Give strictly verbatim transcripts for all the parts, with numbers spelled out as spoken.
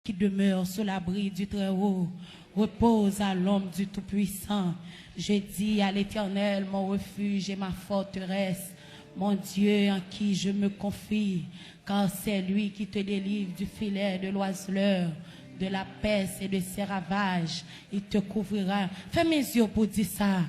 qui demeure sous l'abri du Très-Haut repose à l'ombre du Tout-Puissant. Je dis à l'Éternel, mon refuge et ma forteresse, mon Dieu en qui je me confie, car c'est lui qui te délivre du filet de l'oiseleur, de la peste et de ses ravages. Il te couvrira. Fèmen zye w pou w di sa.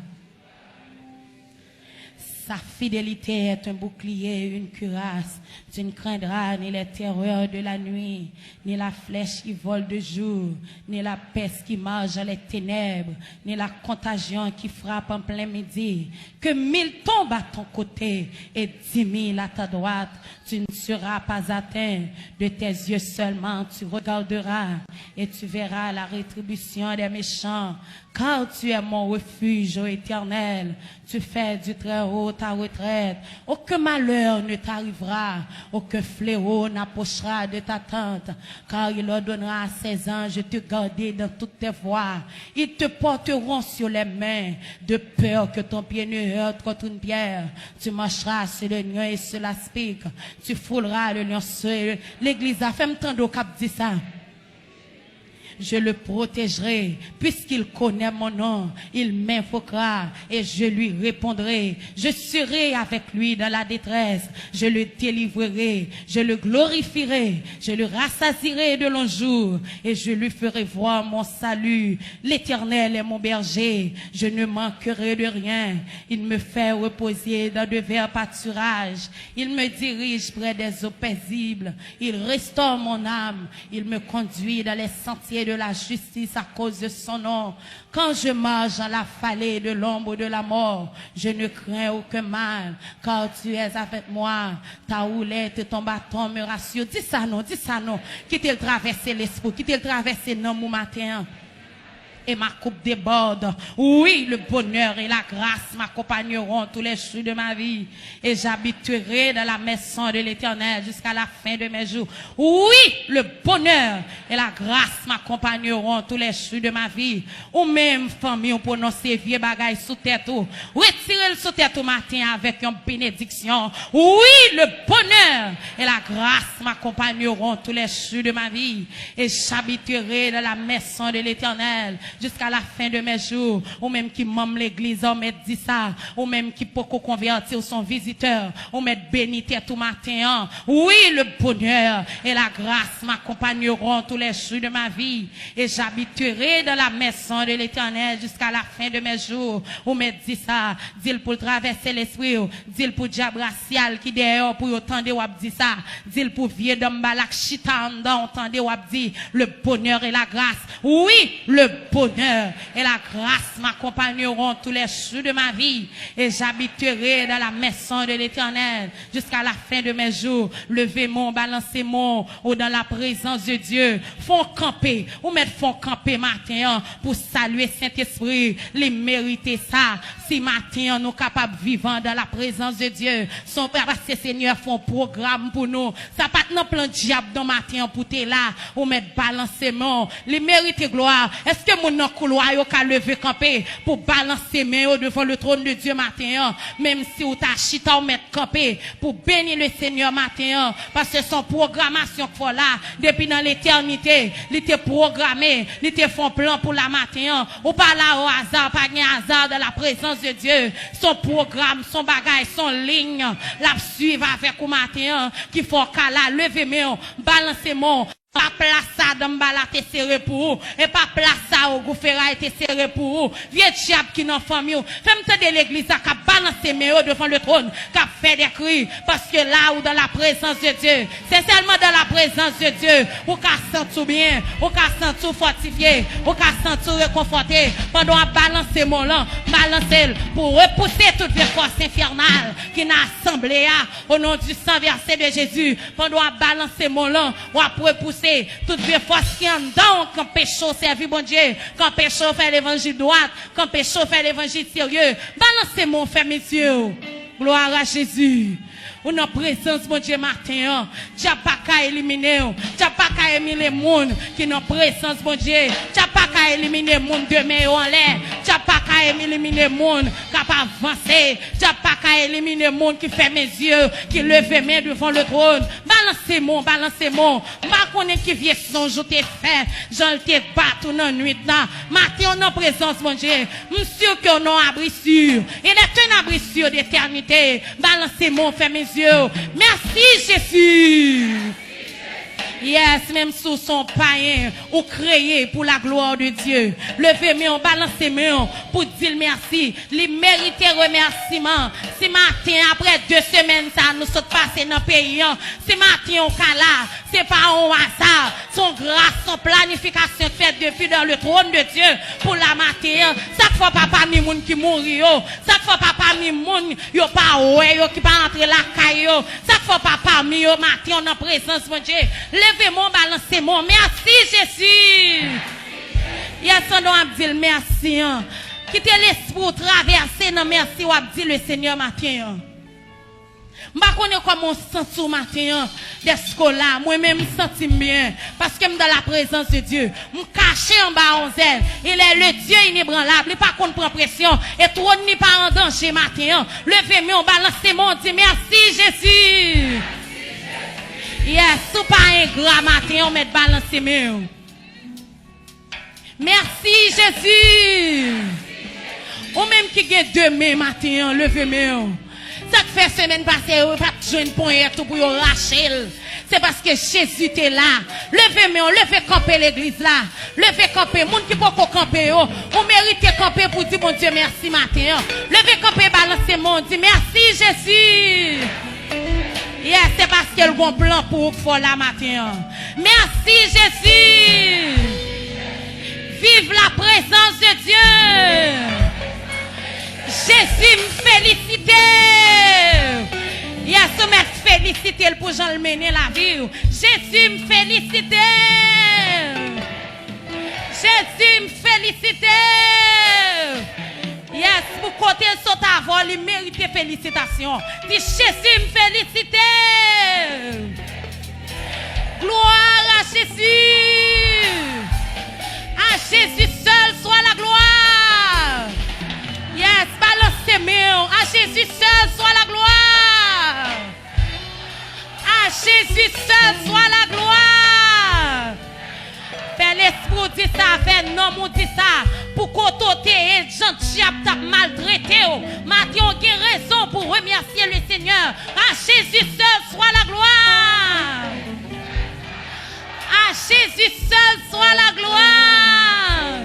Sa fidélité est un bouclier, une cuirasse. Tu ne craindras ni les terreurs de la nuit, ni la flèche qui vole de jour, ni la peste qui marche dans les ténèbres, ni la contagion qui frappe en plein midi. Que mille tombent à ton côté et dix mille à ta droite, tu ne seras pas atteint. De tes yeux seulement tu regarderas et tu verras la rétribution des méchants. Car tu es mon refuge, ô Éternel, tu fais du Très-Haut ta retraite. Aucun malheur ne t'arrivera, aucun fléau n'approchera de ta tente, car il ordonnera à ses anges de te garder dans toutes tes voies. Ils te porteront sur les mains, de peur que ton pied ne heurte contre une pierre. Tu marcheras sur les lions et sur l'aspic, tu fouleras le lionceau. Legliz la, fè m tande w k ap di sa. Je le protégerai, puisqu'il connaît mon nom. Il m'invoquera et je lui répondrai. Je serai avec lui dans la détresse. Je le délivrerai, je le glorifierai, je le rassasierai de longs jours et je lui ferai voir mon salut. L'Éternel est mon berger, je ne manquerai de rien. Il me fait reposer dans de verts pâturages. Il me dirige près des eaux paisibles. Il restaure mon âme. Il me conduit dans les sentiers de la justice à cause de son nom. Quand je marche dans la vallée de l'ombre de la mort, je ne crains aucun mal, car tu es avec moi. Ta houlette et ton bâton me rassurent. Di sa non, di sa non. Kite l travèse lespri w, kite l travèse nanm ou maten an. Et ma coupe déborde. Oui, le bonheur et la grâce m'accompagneront tous les jours de ma vie. Et j'habiterai dans la maison de l'Éternel jusqu'à la fin de mes jours. Oui, le bonheur et la grâce m'accompagneront tous les jours de ma vie. Ou menm, fanmi w, pwononse vye bagay sou tèt ou. Retire l sou tèt ou maten avèk yon benediksyon. Oui, le bonheur et la grâce m'accompagneront tous les jours de ma vie. Et j'habiterai dans la maison de l'Éternel jusqu'à la fin de mes jours. Ou menm ki manm legliz, ou mèt di sa. Ou menm ki poko konvèti, ou se yon vizitè, ou mèt beni tèt ou maten an. Oui, le bonheur et la grâce m'accompagneront tous les jours de ma vie, et j'habiterai dans la maison de l'Éternel jusqu'à la fin de mes jours. Ou mèt di sa, di l pou l travèse lespri w, di l pou dyab rasyal ki dèyè w pou yo tande w ap di sa, di l pou vye danm bala k chita anndan w tande w ap di, le bonheur et la grâce. Oui, le bonheur et la grâce m'accompagneront tous les jours de ma vie, et j'habiterai dans la maison de l'Éternel jusqu'à la fin de mes jours. Leve men w, balanse men w, ou dans la présence de Dieu. Fè w kanpe, ou mèt fè w kanpe maten an pou salye Sentespri. Li merite sa. Si maten an nou kapab vivan dans la présence de Dieu, se paske Senyè fè yon pwogram pou nou. Sa pa t nan plan dyab nan maten an pou te la. Ou mèt balanse men w. Li merite glwa. Èske moun nan koulwa yo ka leve kanpe pou balanse men yo devan le trône de Dieu maten an? Menm si w ta chita, ou mèt kanpe pou beni le Senyè maten an. Paske se yon pwogramasyon k fè w la. Depi nan letènite, li te pwograme, li te fè yon plan pou la maten an. Ou pa la o aza, pa gen aza dans la présence de Dieu. Se yon pwogram, se yon bagay, se yon liy l ap swiv avèk ou maten an ki fè w ka la. Leve men w, balanse men w. Pa plas sa danm bala te sere pou ou, e pa plas sa ogou feray te sere pou ou. Vye dyab ki nan fanmi w, fè m tande legliz la k ap balanse men yo devan le trône, k ap fè dè kri, paske la ou dans la présence de Dieu. Se sèlman dans la présence de Dieu ou ka santi w byen, ou ka santi w fòtifye, ou ka santi w rekonfòte. Pandan w ap balanse men w lan, balanse l pou repouse tout vye fòs enfènal ki nan asanble a, au nom du sang versé de Jésus. Pandan w ap balanse men w lan, w ap repouse tout vye fòs ki anndan w, k anpeche w sèvi Bondye, k anpeche w fè levanjil dwat, k anpeche w fè levanjil serye. Balanse men w, fèmen zye w. Gloire à Jésus. Ou nan prezans Bondye maten an. Dyab pa ka elimine w. Dyab pa ka elimine moun ki nan prezans Bondye. Dyab pa ka elimine moun de men yo anlè. Dyab pa ka ka elimine moun k ap avanse. Dyab pa ka elimine moun ki fèmen zye, ki leve men devan le tròn. Balanse men w, balanse men w. M pa konnen ki vye sonj ou te fè, jan l te bat ou nan nwit la. Maten w nan prezans Bondye. M si ke w nan abri si. Il est un abri sûr d'éternité. Balanse men w, fèmen zye w. Mèsi, Jezi. Yes, menm si w se yon payen, ou kreye pour la gloire de Dieu. Leve men w, balanse men w pou di l mèsi. Li merite remèsiman. Si maten, apre de semèn sa nou sot pase nan peyi an, si maten w ka la, se pa yon aza. Se yon gras, se yon planifikasyon k fèt depi dans le trône de Dieu pou la maten an. Sa k fè w pa pami moun ki mouri yo? Sa k fè w pa pami moun yo pa wè yo, ki pa antre lakay yo? Sa k fè w pa pami yo maten an nan prezans Bondye? Leve men w, balanse men w. Mèsi, Jezi! Yes, pandan w ap di l mèsi an, kite lespri w travèse nan mèsi w ap di le Senyè maten an. M pa konnen kòman w santi w maten an, dèske w la. Mwen menm, m santi m byen, paske m dans la présence de Dieu. M kache anba yon zèl. Il est le Dieu inébranlable. Li pa konn pran presyon. E twòn li pa an danje maten an. Leve men w, balanse men w, di mèsi, Jezi. Yes, si w pa engra maten an, w mèt balanse men w. Mèsi, Jezi. Ou menm ki gen de men maten an, leve men w. Sa k fè semèn pase yo pa t jwenn ponyèt ou pou yo rache l? Se paske Jezi te la. Leve men w, leve kanpe legliz la. Leve kanpe, moun ki poko kanpe yo. Ou merite kanpe pou di Bondye mèsi maten an. Leve kanpe, balanse men w, di mèsi, Jezi. Yes, se paske l gon plan pou ou k fè w la maten an. Mèsi, Jezi. Vive la présence de Dieu. Jezi, m felisite w. Yes, ou mèt felisite l pou jan l mennen lavi w. Jezi, m felisite w. Jezi, m felisite w. Yes, pou kote l sot avè w, li merite felisitasyon. Di, Jezi, m felisite w. Gloire à Jésus. À Jésus seul soit la gloire. Yes, balanse men w. À Jésus seul soit la gloire. À Jésus seul soit la gloire. Fè lespri w di sa, fè nanm ou di sa. Pou kote w te ye, jan dyab t ap maltrete w, maten w gen rezon pou remèsye le Senyè. À Jésus seul soit la gloire. À Jésus seul soit la gloire.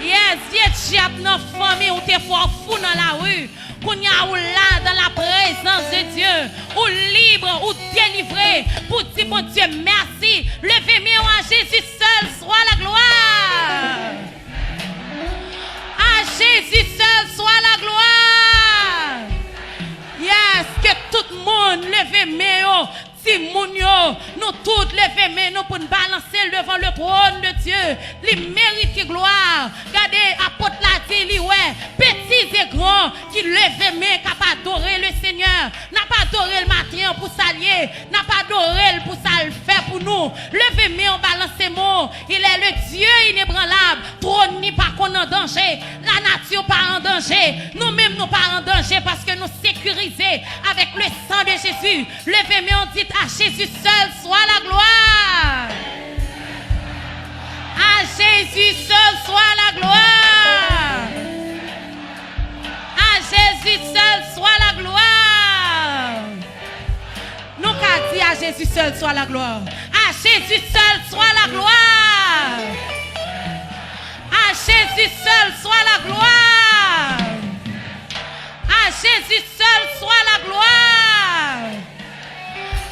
Yes, vye dyab nan fanmi w te fè w fou nan lari. Kounye a, ou la dans la présence de Dieu. Ou lib, ou delivre. Pou di Bondye mèsi. Leve men w, à Jésus seul soit la gloire. À Jésus seul soit la gloire. Yes, ke tout moun leve men yo. Timoun yo, nou tout leve men nou pou n balanse l devan le trône de Dieu. Li merite glwa. Gade, apot la di li wè, peti e gran ki leve men, k ap adore le Senyè. N ap adore l maten an pou sa l ye. N ap adore l pou sa l fè pou nou. Leve men w, balanse men w. Il est le Dieu inébranlable. Twòn li pa konn an danje. Lanati pa an danje. Nou menm nou pa an danje paske nou sekirize avèk le sang de Jésus. Leve men w, di à Jésus seul soit la gloire. À Jésus seul soit la gloire. À Jésus seul soit la gloire. Nou ka di à Jésus seul soit la gloire. À Jésus seul soit la gloire. À Jésus seul soit la gloire. À Jésus seul soit la gloire.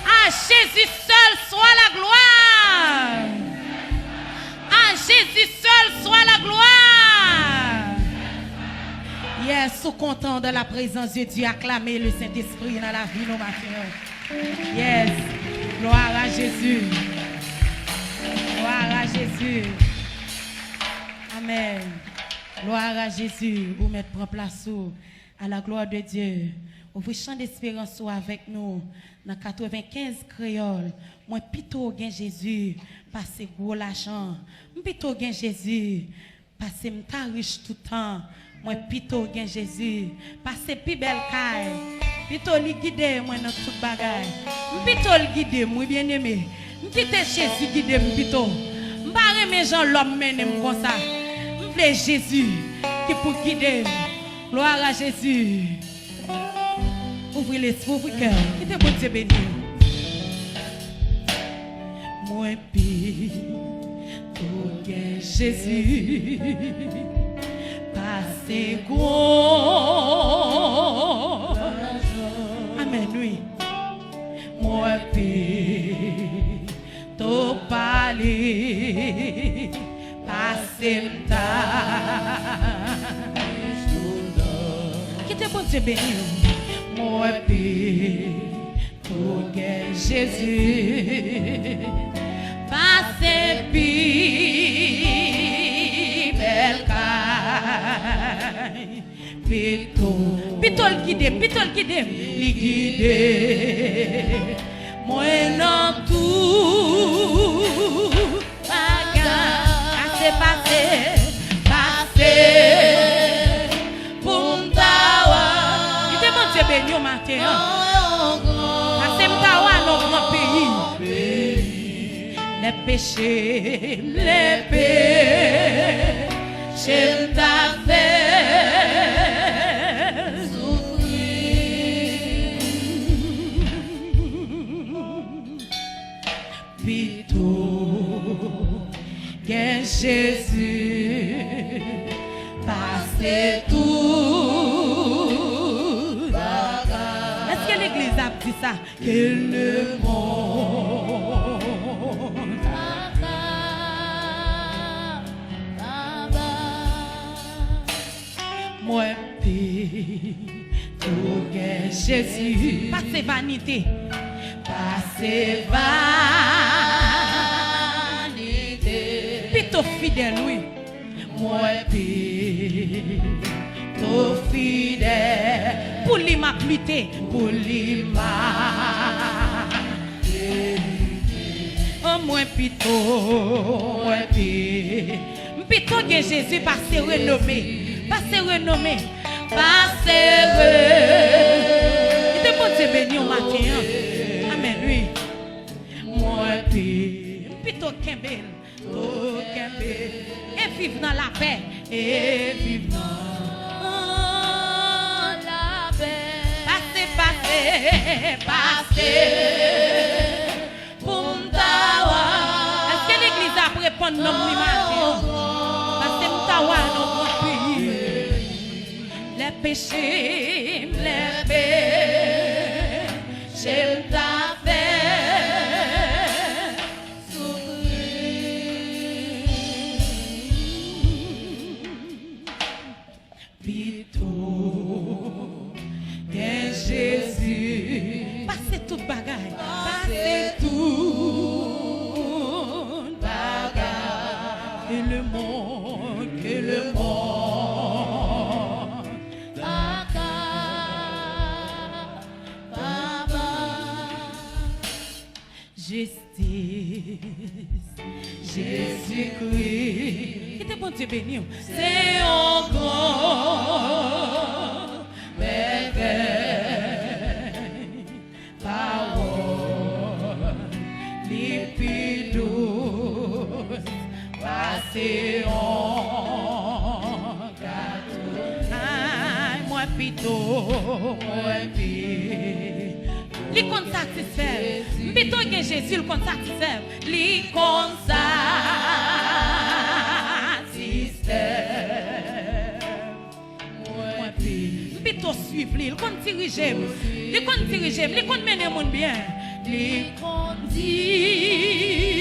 À Jésus seul soit la gloire. À Jésus seul soit la gloire. Yes, si w kontan dans la présence de Dieu, aklame le Saint-Esprit nan lavi nou maten an. Yes. Gloire à Jésus. Gloire à Jésus. Amen. Gloire à Jésus. Ou mèt pran plas ou. À la gloire de Dieu. Ouvri chan desperans ou avèk nou nan katrevenkenz kreyòl. Mwen pito gen Jezi pase gwo lajan. M pito gen Jezi pase m ta rich toutan. Mwen pito gen Jezi pase pi bèl kay. Pito li gide mwen nan tout bagay. M pito l gide m, wi, byeneme. M kite Jezi gide m pito. M pa renmen jan lòm mennen m konsa. M vle Jezi ki pou gide m. Glwa a Jezi. Ouvri lespri, ouvri kè. Kite Bondye beni w. Mwen pito gen Jezi pase gwo. Amèn, wi. Mwen pito pale pase m ta. Kite Bondye beni w. Mwen pito gen Jezi pase pi bèl kay. Pito, pito l gide m, pito l gide m. Li gide mwen nan tout bagay. Pase, pase, pase pou m ta wè. Kite Bondye beni w maten an. Pase m ta wè nan gran peyi. Lè peche m, lè peche m ta fè soufri. Pito gen Jezi pase tout bagay. Èske legliz ap di sa? Que le monde. Papa, papa. Mwen pito gen Jezi. Pase vanite. Pase vanite. Pito fidèl, wi. Mwen pito fidèl. Pou li m ap lite. Pou li m ap lite. Oh, mwen pito, mwen pi-, m pito gen Jezi pase renome. Pase renome. Pase re-, kite Bondye beni w maten an. Amèn, wi. Mwen pi-, m pito kenbe l. Tou kenbe e viv nan lapè. E viv nan lapè. Pase, pase, pase pou m ta wè. Èske legliz ap reponn non m li maten an? Pase m ta wè nan gran peyi. Lè peche m, lè peche m ta fè soufri. Pito gen Jezi. Pase tout bagay. Pase tout bagay. Que le monde, que le monde. Papa, papa. Jistis, Jezikri. Kite Bondye beni w. Se yon gran mèvèy. Pawòl li pi dous pase yon Ay, mwen pito, mwen pi-, li konn satisfè m. M pito gen Jezi, l konn satisfè m. Li konn satisfè m. Mwen pi-, m pito swiv li, l konn dirije m. Li konn dirije m, li konn mennen moun byen. Li konn dirije.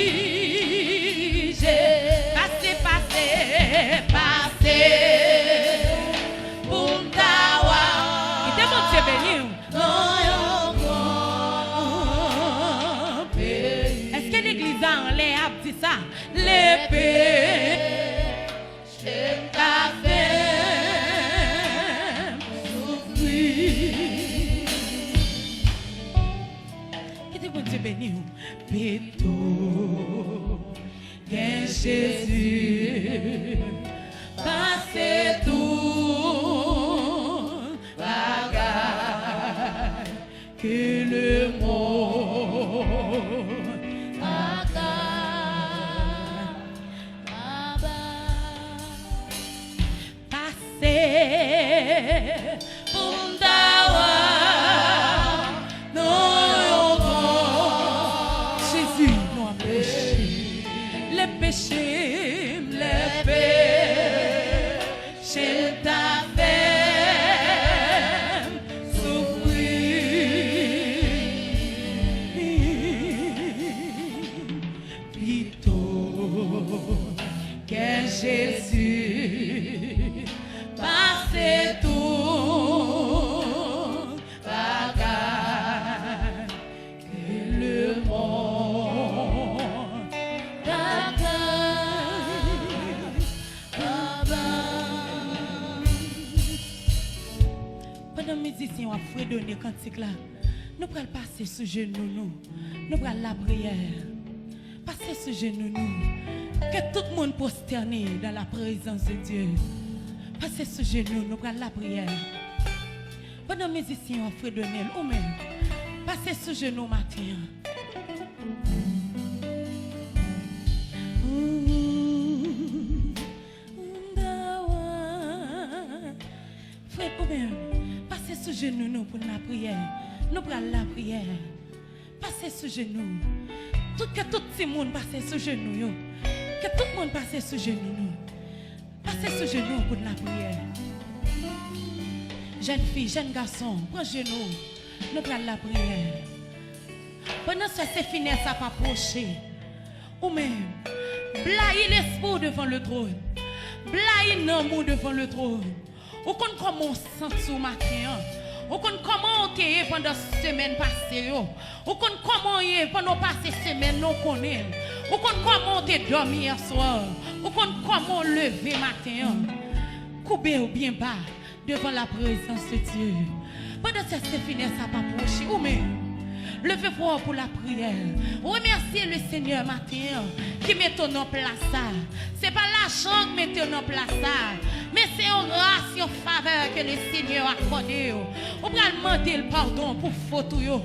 Pase, pase, pase pou m ta wè. Kite Bondye beni w. Nan yon gran peyi. Èske legliz la anlè ap di sa? Lepe. Che m ka fè m soufri. Kite Bondye beni w. Pito gen Jezi pase tout. Peche m, lè peche l ta fè m soufri. Pito kè Jezi pase tout bagay ke lemonn ta ka anba. Pandan mizisyen yo ap fredone kantik la, nou pral pase sou jenou nou. Nou pral lapriyè. Pase sou jenou nou. Que tout moun prostène dans la présence de Dieu. Pase sou jenou, nou pral lapriyè. Pandan mizisyen yo ap fredone l, ou menm, pase sou jenou maten an. Frè, ou menm, pase sou jenou nou pou n lapriyè. Nou pral lapriyè. Pase sou jenou. Tout, ke tout timoun pase sou jenou yo. Ke tout moun pase sou jenou nou. Pase sou jenou pou n lapriyè. Jèn fi, jèn gason, pran jenou. Nou pral lapriyè. Pandan sè Sefines ap apwoche, ou menm, blayi lespri w devan le tròn. Blayi nanm ou devan le tròn. Ou konn kòman w santi w maten an. Ou konn kòman w te ye pandan semèn pase yo. Ou konn kòman w ye pandan w pase semèn nan, w konnen l. Ou konn kòman w te dòmi yèswa. Ou konn kòman w leve maten an. Koube w byen ba devan la prezans de Dye. Pandan sè Sefines ap apwoche, ou menm, leve vwa w pou lapriyè. Remèsye le Senyè maten an ki mete w nan plas sa. Se pa lajan k mete w nan plas sa, men se yon gras, yon favè ke le Senyè akòde w. Ou pral mande l padon pou fot ou yo.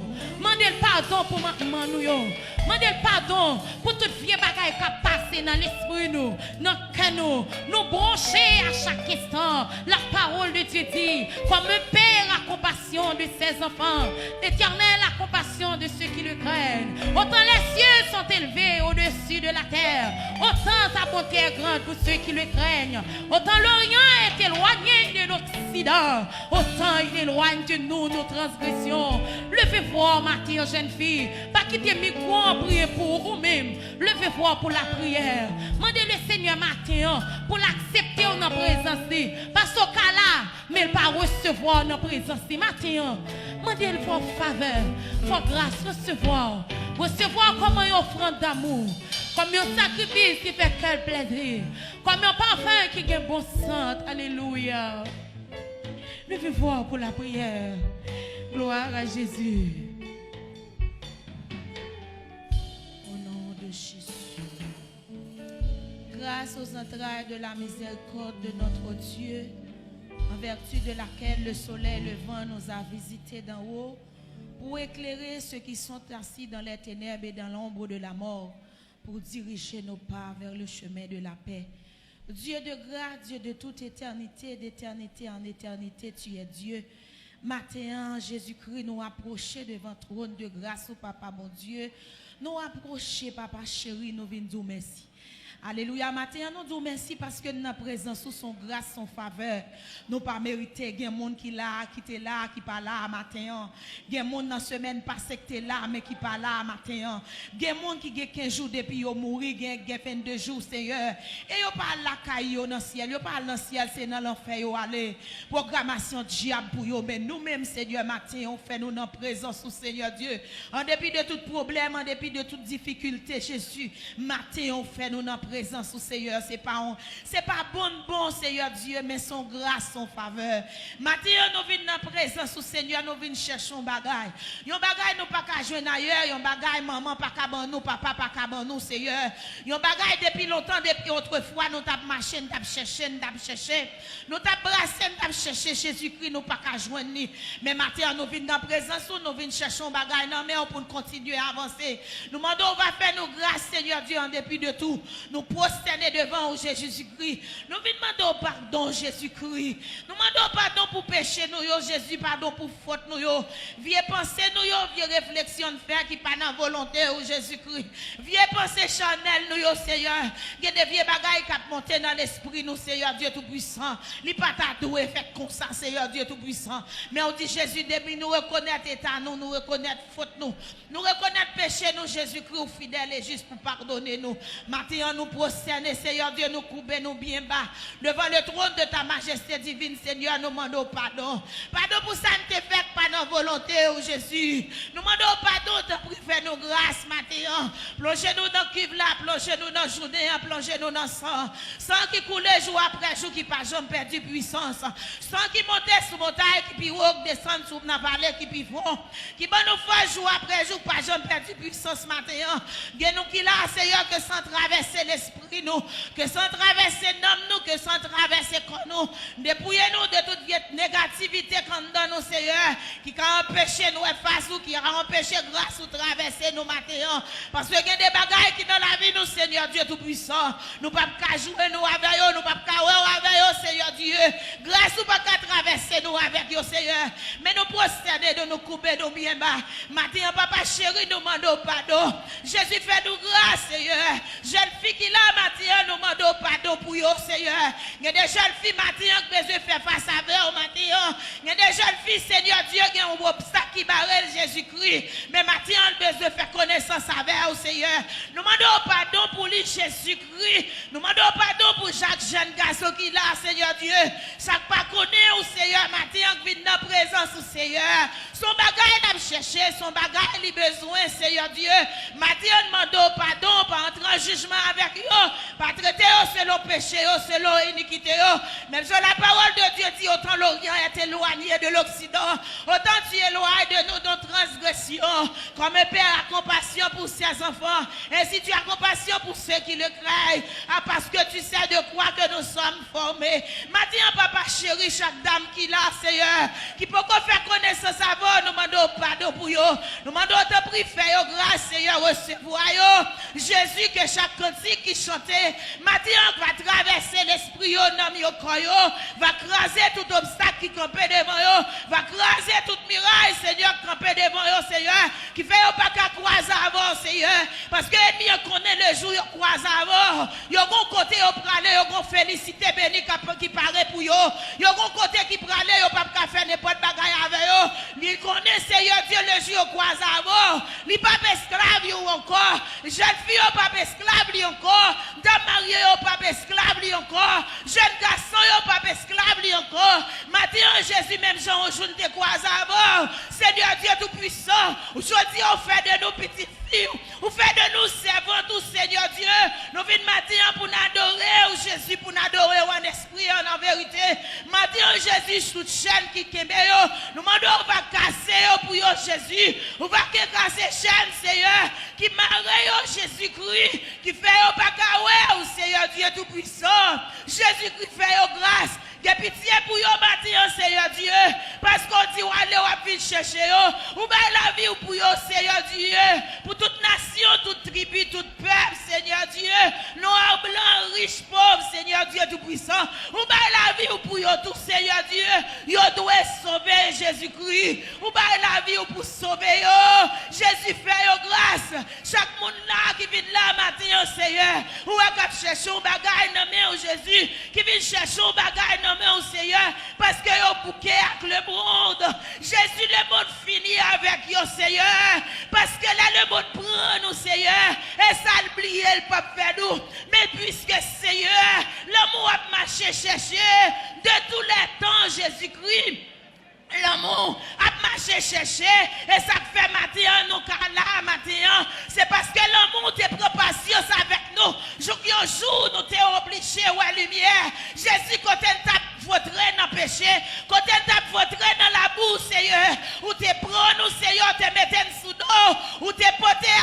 Mande l padon pou mantman nou yo. Mande l padon pou tout vye bagay k ap pase nan lespri nou, nan kè nou. Nou branche a chak enstan la parole de Dieu dit, comme un père a compassion de ses enfants, l'Éternel a compassion de ceux qui le craignent. Autant les cieux sont élevés au-dessus de la terre, autant sa bonté est grande pour ceux qui le craignent. Autant l'Orient est éloigné de l'Occident, autant il éloigne de nous nos transgressions. Leve vwa w maten an, jèn fi. Pa kite mikwo an priye pou ou, ou menm. Leve vwa w pou lapriyè. Mande le Senyè maten an pou l aksepte w nan prezans li. Paske w ka la, men l pa resevwa w nan prezans li. Maten an, mande l fè w favè, fè w gras, resevwa w. Resevwa w kòm yon ofrann damou, kòm yon sakrifis ki fè kè l plezi, kòm yon pafen ki gen bon sant. Alelouya. Leve vwa w pou lapriyè. Gloire à Jésus. Au nom de Jésus. Grâce aux entrailles de la miséricorde de notre Dieu, en vertu de laquelle le soleil levant nous a visités d'en haut, pour éclairer ceux qui sont assis dans les ténèbres et dans l'ombre de la mort, pour diriger nos pas vers le chemin de la paix. Dieu de grâce, Dieu de toute éternité, d'éternité en éternité, tu es Dieu. Maten an, Jezikri, nou apwoche devan twòn de gras ou, Papa Bondye. Nou apwoche, Papa cheri, nou vin di w mèsi. Alelouya, maten an, nou di w mèsi paske n nan prezans ou, se yon gras, se yon favè. Nou pa merite, gen moun ki la, ki te la, ki pa la maten an. Gen moun nan semèn pase k te la, men ki pa la maten an. Gen moun ki gen kenz jou depi yo mouri, gen, gen vennde jou, Senyè. E yo pa al lakay yo nan syèl, yo pa al nan syèl, se nan lanfè yo ale. Pwogramasyon dyab pou yo, men nou menm, Senyè, maten an, ou fè nou nan prezans ou, Senyè Dye. An depi de tout pwoblèm, an depi de tout difikilte, Jezi, maten an, ou fè nou nan prezans ou, Senyè. Se pa yon, se pa bon, bon, Senyè Dye, men se yon gras, se yon favè. Maten an, nou vin nan prezans ou, Senyè, nou vin chèche yon bagay. Yon bagay nou pa ka jwenn ayè, yon bagay manman pa ka ban nou, papa pa ka ban nou, Senyè. Yon bagay depi lontan, depi otrefwa, nou t ap mache, n t ap chèche, n t ap chèche. Nou t ap brase, n t ap chèche Jezikri, nou pa ka jwenn li. Men maten an, nou vin nan prezans ou, nou vin chèche yon bagay nan men w pou n kontinye avanse. Nou mande w va fè nou gras, Senyè Dye, an depi de tou. Nou pwostène devan ou, Jezi Kri. Nou vin mande w padon, Jezi Kri. Nou mande w padon pou peche nou yo, Jezi, padon pou fòt nou yo. Vye panse nou yo, vye refleksyon n fè ki pa nan volonte ou, Jezi Kri. Vye panse chanèl nou yo, Seyè. Gen de vye bagay k ap monte nan lespri nou, Seyè Dye Toupwisan. Li pa ta dwe fèt konsa, Seyè Dye Toupwisan. Men ou di, Jezi, depi nou rekonèt eta nou, nou rekonèt fòt nou, nou rekonèt peche nou, Jezikri, ou fidèl e jis pou padone nou. Maten an, nou pwostène, Seyè Dye, nou koube nou byen ba devan le trône de ta majesté divine, Senyè, nou mande w padon. Padon pou sa n te fè k pa nan volonte ou, Jezi. Nou mande w padon, tanpri, fè nou gras maten an. Plonje nou nan kiv la, plonje nou nan jounen an, plonje nou nan san. San ki koule jou apre jou, ki pa janm pèdi pwisans. San ki monte sou montay ki pi wo, k desann sou nan vale ki pi fon. Ki ban nou fòs jou apre jou, pa janm pèdi pwisans maten an. Gen nou ki la, Seyè, ke san travèse lespri nou, ke san travèse nanm nou, ke san travèse kò nou. Depouye nou de tout vye negativite k anndan nou, Seyè, ki ka anpeche n wè fas ou, ki ka anpeche gras ou travèse nou maten an. Paske gen de bagay ki nan lavi nou, Senyè Dye Toupwisan. Nou p ap ka jwe nou avè yo, nou p ap ka wè w avè yo, Seyè Dye. Gras ou pa ka travèse nou avèk yo, Seyè. Men nou pwostène nou, nou koube nou byen ba. Maten an, papa cheri, nou mande w padon. Jezi, fè nou gras, Seyè. Jèn fi ki la maten an, nou mande w padon pou yo, Seyè. Gen de jèn fi maten an k bezwen fè fas avè w maten an. Gen de jèn fi, Senyè Dye, gen yon obstak ki bare l, Jezikri. Men maten an, l bezwen fè konesans avè w, Seyè. Nou mande w padon pou li, Jezikri. Nou mande w padon pou chak jèn gason ki la, Senyè Dye. Sa k pa konnen w, Seyè, maten an k vin nan prezans ou, Seyè. Se yon bagay l ap chèche, se yon bagay li bezwen, Seyè Dye. Maten an, n mande w padon, pa antre an jijman avèk yo, pa trete yo selon peche yo, selon inikite yo. Menm jan la parole de Dieu dit, autant l'Orient est éloigné de l'Occident, autant tu éloignes de nous nos transgressions. Comme un père a compassion pour ses enfants, ainsi tu as compassion pour ceux qui le craignent, ah, parce que tu sais de quoi que nous sommes formés. Maten an, papa cheri, chak dam ki la, Seyè, ki poko fè konesans avè w, nou mande w padon pou yo. Nou mande w, tanpri, fè yo gras, Seyè, resevwa yo. Jezi, ke chak kantik ki chante maten an va travèse lespri yo, nanm yo, kò yo, va kraze tout obstak ki kanpe devan yo, va kraze tout miray, Senyè, k kanpe devan yo, Seyè, ki fè yo pa ka kwaze avè w, Seyè. Paske ènmi an konnen lejou yo kwaze avè w, yo gon kote yo prale, yo gon felisite beni k ap, ki pare pou yo. Yo gon kote ki prale, yo p ap ka fè nenpòt bagay avè yo. Li konnen, Seyè Dye, lejou yo kwaze avè w, li p ap esklav yo ankò. Jèn fi yo p ap esklav li ankò. Dam marye yo p ap esklav li ankò. Jèn gason yo p ap esklav li ankò. Maten an, Jezi, menm jan yon jou n te kwaze avè w, Senyè Dye Toupwisan, jodi a, ou fè de nou pitit fi w, ou fè de nou sèvant ou, Senyè Dye. Nou vin maten an pou n adore w, Jezi, pou n adore w an espri e an verite. Maten an, Jezi, tout chèn ki kenbe yo, nou mande w va kase yo pou yo, Jezi. Ou va ke kase chèn, Seyè, ki mare yo, Jezikri, ki fè yo pa ka wè w, Seyè Dye Toupwisan. Jezikri, fè yo gras. Gen pitye pou yo maten an, Seyè Dye, paske w di w ale, w ap vin chèche yo. Ou bay lavi w pou yo, Seyè Dye, pou tout nasyon, tout tribi, tout pèp, Seyè Dye, nwa, blan, rich, pòv, Seyè Dye Toupwisan. Ou bay lavi w pou yo tou, Seyè Dye. Yo dwe sove, Jezikri. Ou bay lavi w pou sove yo. Jezi, fè yo gras. Chak moun la ki vin la maten an, Seyè, ou wè k ap chèche yon bagay nan men w, Jezi, ki vin chèche yon bagay nan men w, Seyè, paske yo bouke ak lemonn. Jezi, lemonn fini avèk yo, Seyè, paske lè lemonn pran nou, Seyè, e sa l bliye, l p ap fè nou. Men piske, Seyè, lanmou ap mache chèche de tou lè tan, Jezikri. Lanmou ap mache chèche, e sa k fè maten an nou ka la maten an, se paske lanmou te pran pasyans avèk nou, jouk yon jou nou te oblije wè limyè. Jezi, kote n t ap vantre nan peche, kote n t ap vantre nan labou, Seyè, ou te pran nou, Seyè, ou te mete n sou do, ou te pote,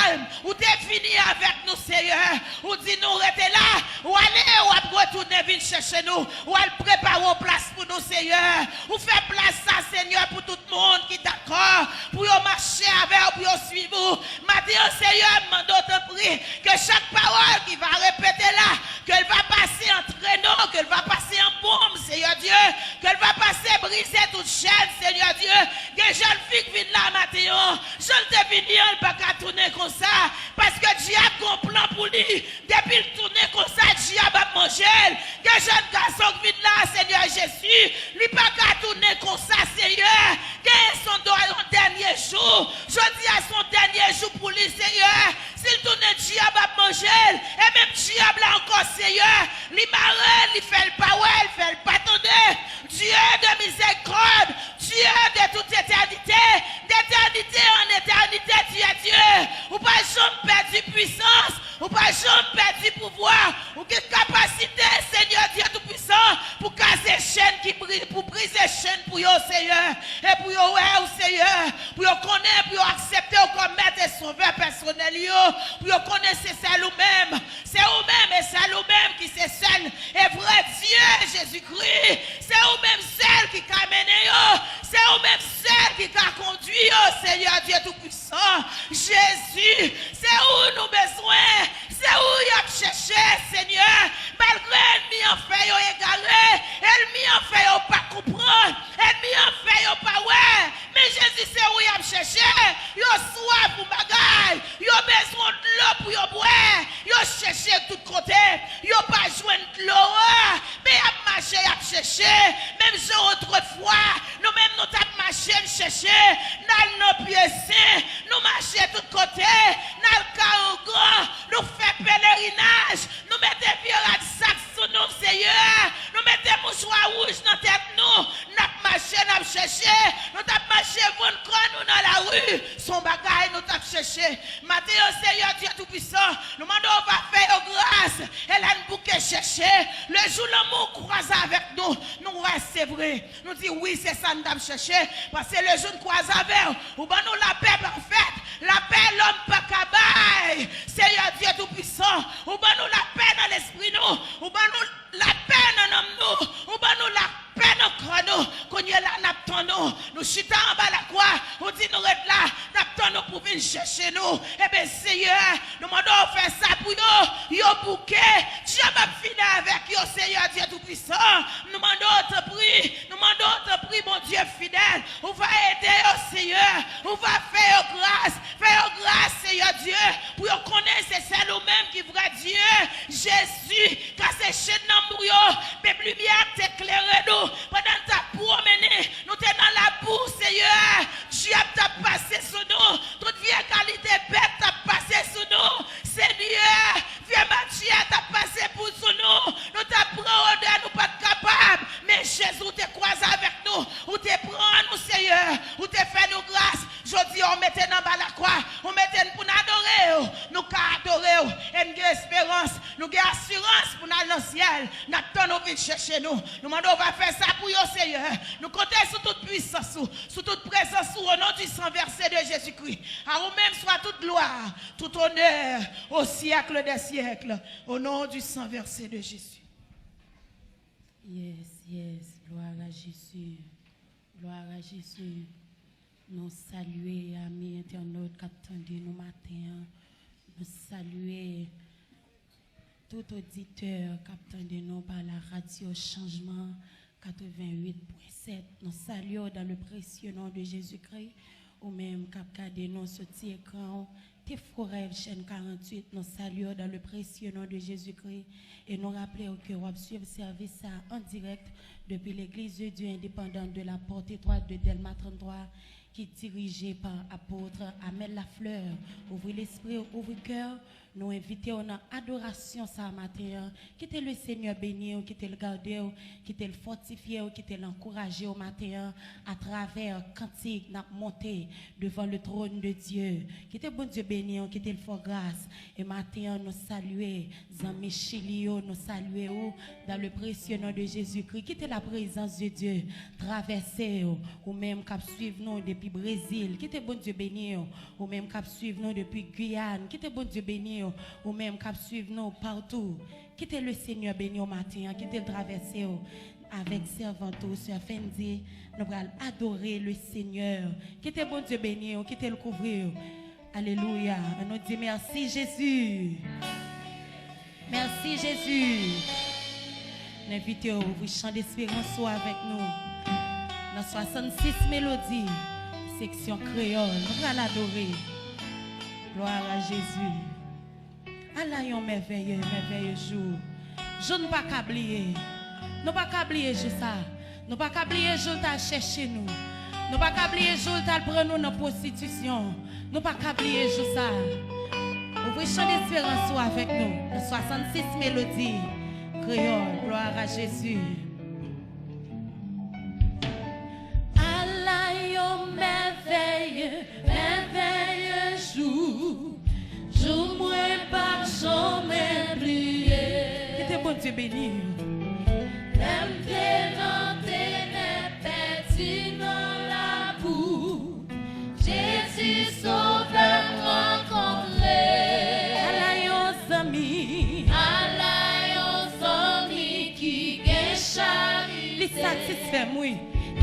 ou te vini avèk nou, Seyè. Ou di nou rete la, ou ale, w ap retounen vin chèche nou, w al prepare yon plas pou nou, Seyè. Ou fè plas sa, Senyè, pou tout moun ki dakò pou yo mache avè w, pou yo swiv ou. Seyè, m mande w, tanpri, ke chak pawòl ki va repete la, ke l va pase an trenon, ke l va pase an bonm, Seyè Dye, ke l va pase brize tout chèn, Seyè Dye. Gen jèn fi k vin la maten an, jan l te vini an, l pa ka tounen konsa, paske dyab gon plan pou li. Depi l tounen konsa, dyab ap manje l. Gen jèn gason k vin la, Seyè Jezi, li pa ka tounen konsa, Seyè. Gen se yon dènye jou. Jodi a se yon dènye jou pou li, Seyè. Si l tounen, dyab ap manje l. E menm dyab la ankò, Seyè. Li mare l, li fè l pa wè, li fè l pa tande. Dieu de miséricorde, Dieu de toute éternité, d'éternité en éternité, tu es Dieu. Ou pa janm pèdi pwisans, ou pa janm pèdi pouvwa, ou gen kapasite, Seyè Dye Toupisan, pou kase chèn ki bri-, pou brize chèn pou yo, Seyè. E pou yo wè w, Seyè, pou yo konnen, pou yo aksepte w kòm Mèt e Sovè pèsonèl yo, pou yo konnen se sèl ou menm, se ou menm e sèl ou menm ki se sèl e vrè Dye, Jezikri. Se ou menm sèl ki ka mennen yo, se ou menm sèl ki ka kondui yo, Seyè Dye Toupisan. Jezi, se ou nou bezwen, se ou y ap chèche, Senyè. Malgre ènmi an fè yo egare, ènmi an fè yo pa konprann, ènmi an fè yo pa wè, men Jezi, se ou y ap chèche. Yo swaf yon bagay, yo bezwen dlo pou yo bwè, yo chèche tout kote, yo pa jwenn dlo a, men y ap mache, y ap chèche. Menm jan otrefwa, nou menm nou t ap mache, n chèche, n al nan pye sen, nou mache tout kote, n al Kawougan, nou fè pelerinaj, nou mete vye raksak sou nou, Seyè, nou mete mouchwa wouj nan tèt nou, n ap mache, n ap chèche, nou t ap mache vann kò nou nan lari, se yon bagay nou t ap chèche. Maten an, Seyè Dye Toupisan, nou mande w va fè yo gras. E lè n bouke chèche, le jou lanmou kwaze avèk nou, nou wè se vre. Nou di, wi, se sa n t ap chèche. Paske le jou n kwaze avè w, ou ban nou lapè pafèt, lapè lòm pa ka bay. Seyè Dye Toupisan, ou ban nou lapè nan lespri nou, ou ban nou lapè nan nanm nou, ou ban nou lapè nan kò nou. Kounye la, n ap tann ou. Nou chita anba lakwa, ou di nou ret la, n ap tann ou pou vin chèche nou. Eben, Seyè, nou mande w fè sa pou yo. Yo bouke, dyab ap fini avèk yo, Seyè Dye Toupisan. Nou mande w, tanpri, nou mande w, tanpri, Bondye fidèl, ou va ede yo, Seyè, ou va fè yo gras, fè yo gras, Seyè Dye, pou yo konnen se sèl ou menm ki vrè Dye. Jezi, kase chèn nan mou yo, menm limyè a k te klere nou pandan n t ap pwomennen, nou te nan labou, Seyè, dyab t ap pase sou nou, tout vye kalite bèt t ap pase sou nou, Senyè, vye matyè t ap pase pou sou nou, nou t ap pran odè, nou pa t kapab, men Jezi, ou te kwaze avèk nou, ou te pran nou, Seyè, ou te fè nou gras. Jodi a, ou mete n anba lakwa, ou mete n pou n adore w, nou ka adore w, e n gen esperans, nou gen asirans pou n al nan syèl. N ap tann ou vin chèche nou. Nou mande w va fè sa pou yo, Seyè. Nou konte sou tout pwisans ou, sou tout prezans ou, au nom du sang versé de Jésus-Christ. À vous même soit toute gloire, tout honneur au siècle des siècles, au nom du sang versé de Jésus. Yes, yes, gloire à Jésus. Gloire à Jésus. Nou salye ami entènot k ap tande nou maten an. Nou salye tout oditè k ap tande nou pa la radyo Chanjman katrevenn uit pwen sèt. Nou salye w dans le précieux nom de Jésus-Christ. Ou menm k ap gade nou sou ti ekran w, Tefo Rèv, chèn karanntuit, nou salye w dans le précieux nom de Jésus-Christ. E nou raple w ke w ap swiv sèvis sa an dirèk depi Legliz de Dieu Indépendante de la Porte Étroite de Dèlma tranntwa, ki dirije pa apot Amel Lafleur. Ouvri lespri w, ouvri kè w. Nou envite w nan adorasyon sa maten an. Kite le Senyè beni w, kite l gade w, kite l fòtifye w, kite l ankouraje w maten an atravè kantik n ap monte devan le trône de Dieu. Kite Bondye beni w, kite l fè w gras. E maten an, nou salye zanmi Chili yo, nou salye w dans le précieux nom de Jésus-Christ. Kite la prezans de Dye travèse w, ou menm k ap swiv nou depi Brezil. Kite Bondye beni w, ou menm k ap swiv nou depi Giyàn. Kite Bondye beni w, ou menm k ap swiv nou patou. Kite le Senyè beni w maten an, kite l travèse w. Avèk sèvant ou, sè Fendi, nou pral adore le Senyè. Kite Bondye beni w, kite l kouvri w. Alelouya. Ann nou di mèsi, Jezi. Mèsi, Jezi. N envite w ouvri chan desperans ou avèk nou. Nan swasannsis melodi, seksyon kreyòl. Nou pral adore. Glwa a Jezi. Ala yon mèvèye, mèvèye jou. Jou n pa ka bliye. Nou pa ka bliye jou sa. Nou pa ka bliye jou l t al chèche nou. Nou pa ka bliye jou l t al pran nou nan pwostitisyon. Nou pa ka bliye jou sa. Ouvri chan desperans ou avèk nou. Nan swasannsis melodi kreyòl. Glwa a Jezi. Ala yon mèvèye, mèvèye jou. Jou mwen p ap janmen bliye. Kite Bondye beni w. Lè m te nan tenèb, pèdi nan labou, Jezi Sovè m rankontre. Ala yon zanmi. Ala yon zanmi ki gen charite. Li satisfè m, wi.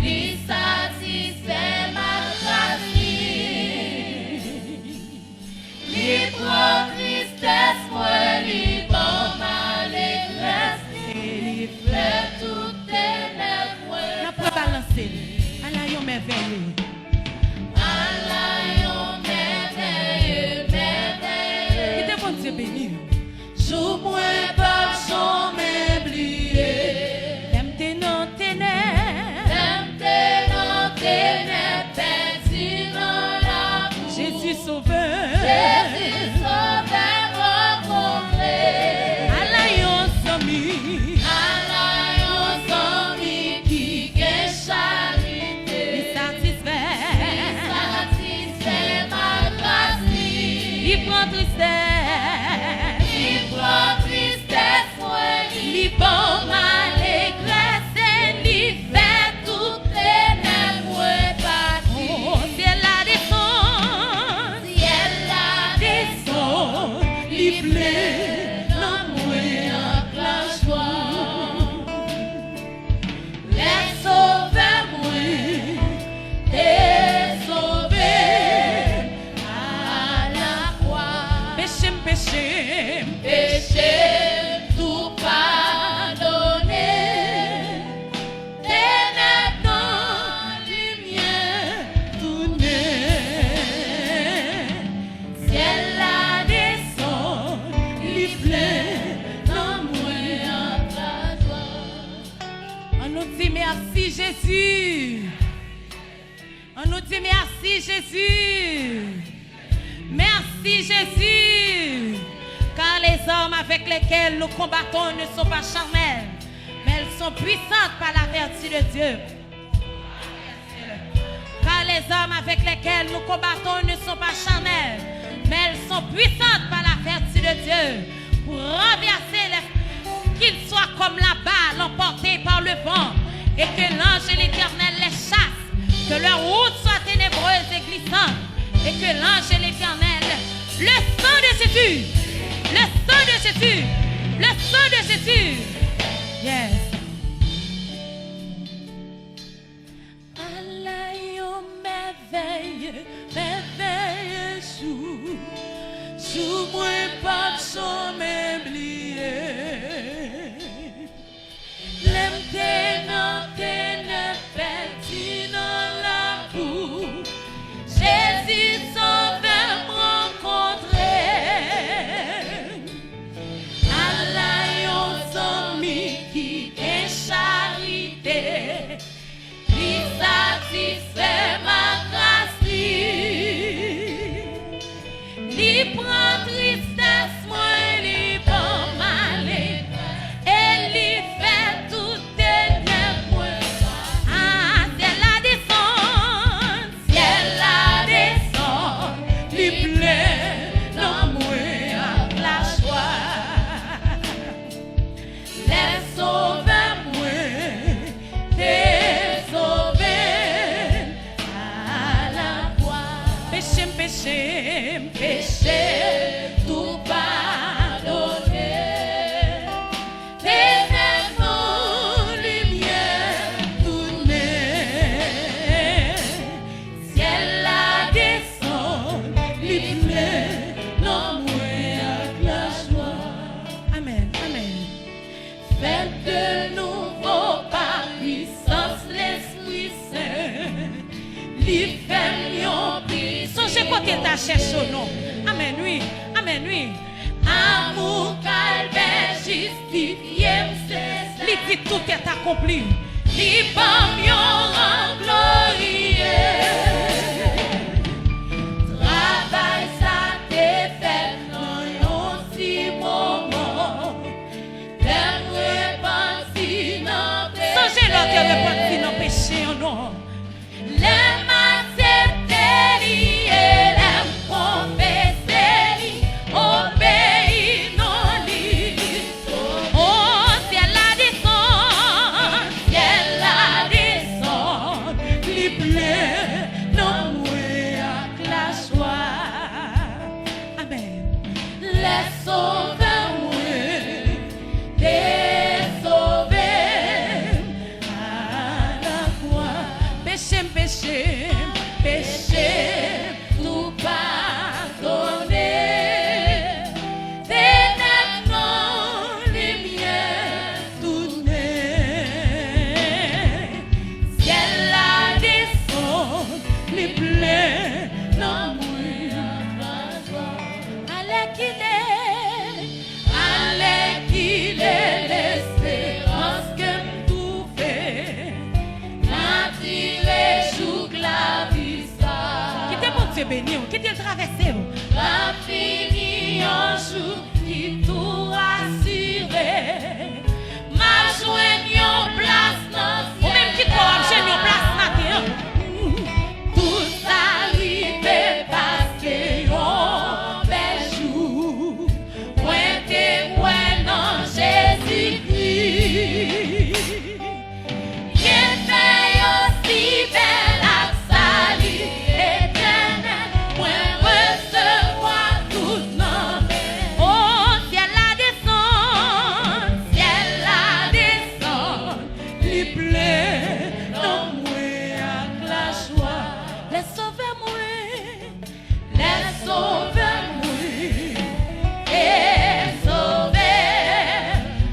Li satisfè m ak gras li. Li pran tristès mwen, li ban m alegrès, e li fè tout tenèb mwen. N ap rebalanse l. Ala yon mèvèye. Ala yon mèvèye, mèvèye. Kite Bondye beni w. Jou mwen p ap janmen bliye. Lè m te nan tenèb. Lè m te nan tenèb, pèdi nan labou. Jezi Sovè. Jezi Sovè m rankontre. Ala yon zanmi. Ala yon zanmi ki gen charite. Li satisfè. Li satisfè m ak gras li. Li pran tristès. Li pran tristès mwen. Li ban m alegrès e li fè tout tenèb mwen pati. O, syèl la desann. Syèl la desann. Li plen nanm mwen ak lajwa. Lè Sovè mwen te sove m alakwa. Peche m, peche m. Peche m tou padone. Tenèb nan limyè tounen. Syèl la desann, li plen nan mwen ak lajwa. Ann nou di mèsi, Jezi. Ann nou di mèsi, Jezi. Merci, Jésus. Car les armes avec lesquelles nous combattons ne sont pas charnelles, mais elles sont puissantes par la vertu de Dieu. Car les armes avec lesquelles nous combattons ne sont pas charnelles, mais elles sont puissantes par la vertu de Dieu pour renverser les, qu'ils soient comme la balle emportée par le vent, et que l'ange de l'Éternel les chasse, que leur route soit ténébreuse et glissante, et que l'ange de l'Éternel, le sang de Jésus, le sang de Jésus, le sang de Jésus. Yes. Ala yon mèvèye, mèvèye jou, jou mwen p ap janmen bliye. Lè m te nan tenèb, pèdi nan labou, Jezi Sovè m rankontre m. Fèt de nouvo pa pwisans Lespri Sen, li fè m yon pitit. Sonje kote l t al chèche w non. Amèn wi. Amèn wi. Amou kalvè jistifye m, se sa. Li di tout est accompli. Li ban m yon rang glorye. Travay sa te fèt nan yon ti moman. Lè m repanti nan peche. Sonje lè w te repanti nan peche w non. Lè m aksepte li e lè m konfese li, obeyi non li, li sove. O, syèl la desann, syèl la desann, li plen nan mwen ak lajwa. Amèn. Lè Sovè mwen te sove m alakwa. Peche m, peche m, peche m tou padone. Tenèb nan limyè tounen. Syèl la desann, li plen nan mwen. Alèkile, alèkile lesperans ke m twouve nan tire jouk lavi sa. Kite Bondye beni w, kite l travèse w. Va fini yon jou ki tou asire. M a jwenn yon plas nan syèl la. Ou menm ki kwè w ap jwenn yon plas maten an. Tout sa rive paske yon bèl jou mwen te kwè nan Jezikri. Byenfè yo si bèl ak sali etènèl, mwen resevwa tout nan men. O, syèl la desann, syèl la desann, li plen nan mwen ak lajwa. Lè Sovè mwen, lè Sovè mwen te sove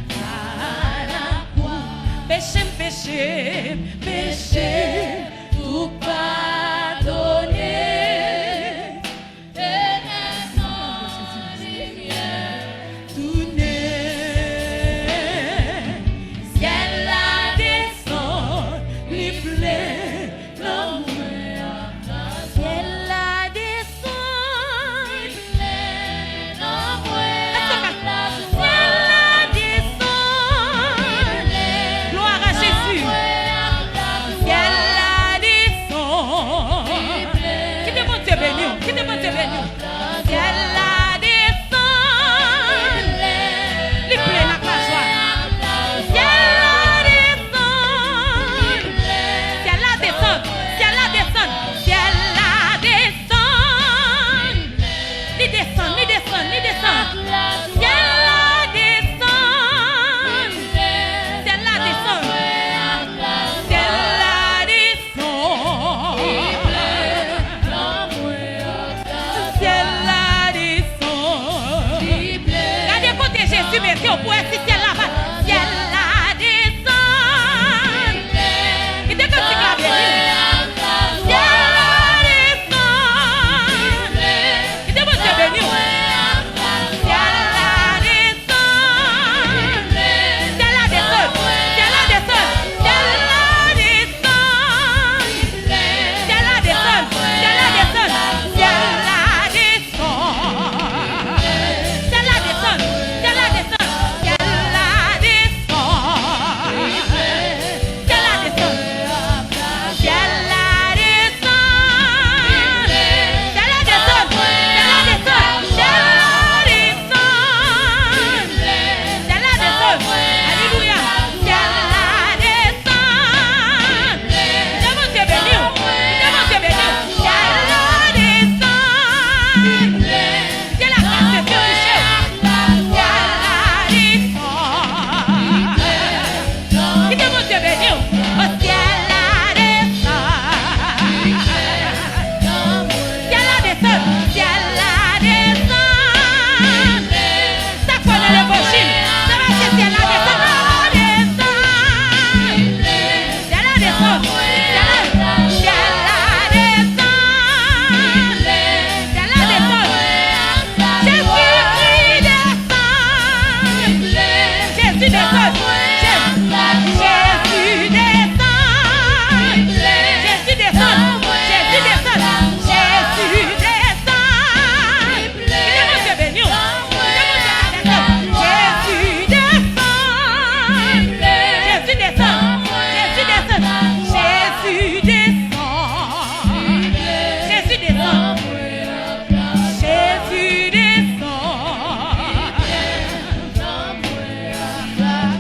m alakwa. Peche m, peche m, peche m tou padone. Tenèb nan limyè tounen. Syèl la desann, li plen nan mwen. Syèl la desann. Syèl la desann. Gloire à Jésus. desann. Jezi, Jezi desann. Jezi desann. Jezi desann. Jezi desann. Kite Bondye beni w. Kite Bondye beni w. Jezi desann. Jezi desann. Jezi desann. Jezi desann. Jezi desann. Jezi desann.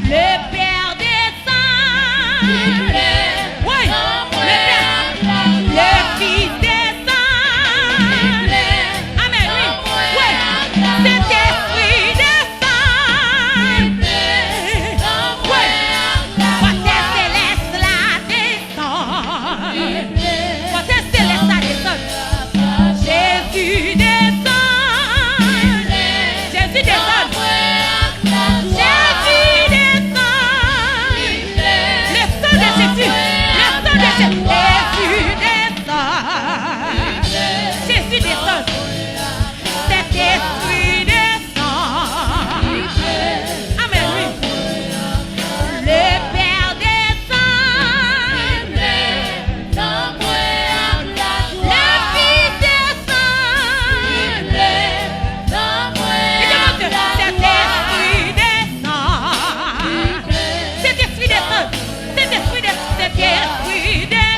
Le Père descend. Oui, le Père, le Fils descend. Amen, oui. Oui, Saint-Esprit descend. Oui, potè selès la desann. Potè selès la desann. Jezi desann. Jezi desann. Jezi desann. Le sang de Jésus. Le sang de Jésus. Jezi desann. Jezi desann. Sentespri desann. Amen, wi. Le Père descend. Le Fils descend. Kite Bondye. Sentespri desann. Sentespri desann. Sentespri desann.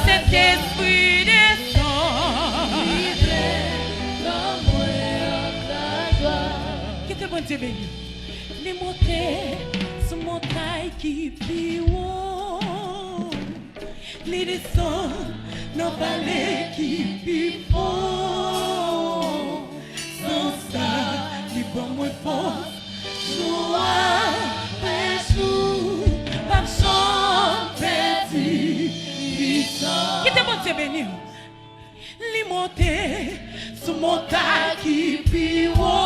Sentespri desann. Sentespri desann. Kite Bondye beni. Li monte sou montay ki pi wo. Li desann nan vale ki pi fon. San sa, li ban mwen fòs. Jou apre jou, m ap janm pèdi pwisans. Kite Bondye beni w. Li monte sou montay ki pi wo.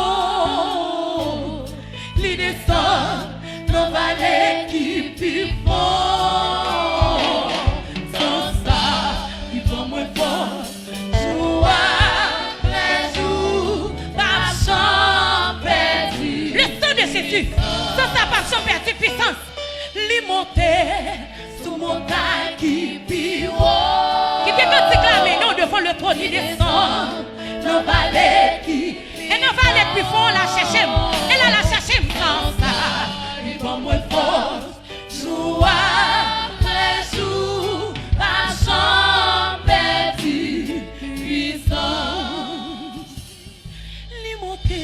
Li desann nan vale ki pi fon. San sa, li ban mwen fòs. Jou apre jou, m ap janm pèdi. Le sang de Jésus. San sa, p ap janm pèdi pwisans. Li monte sou montay ki pi wo. Kite kantik la mennen w devan le trône. Li desann nan vale ki. E nan vale k pi fon, l al chèche m. E la, l al chèche m. San sa, li ban mwen fòs. Jou apre jou, m ap janm pèdi pwisans. Li monte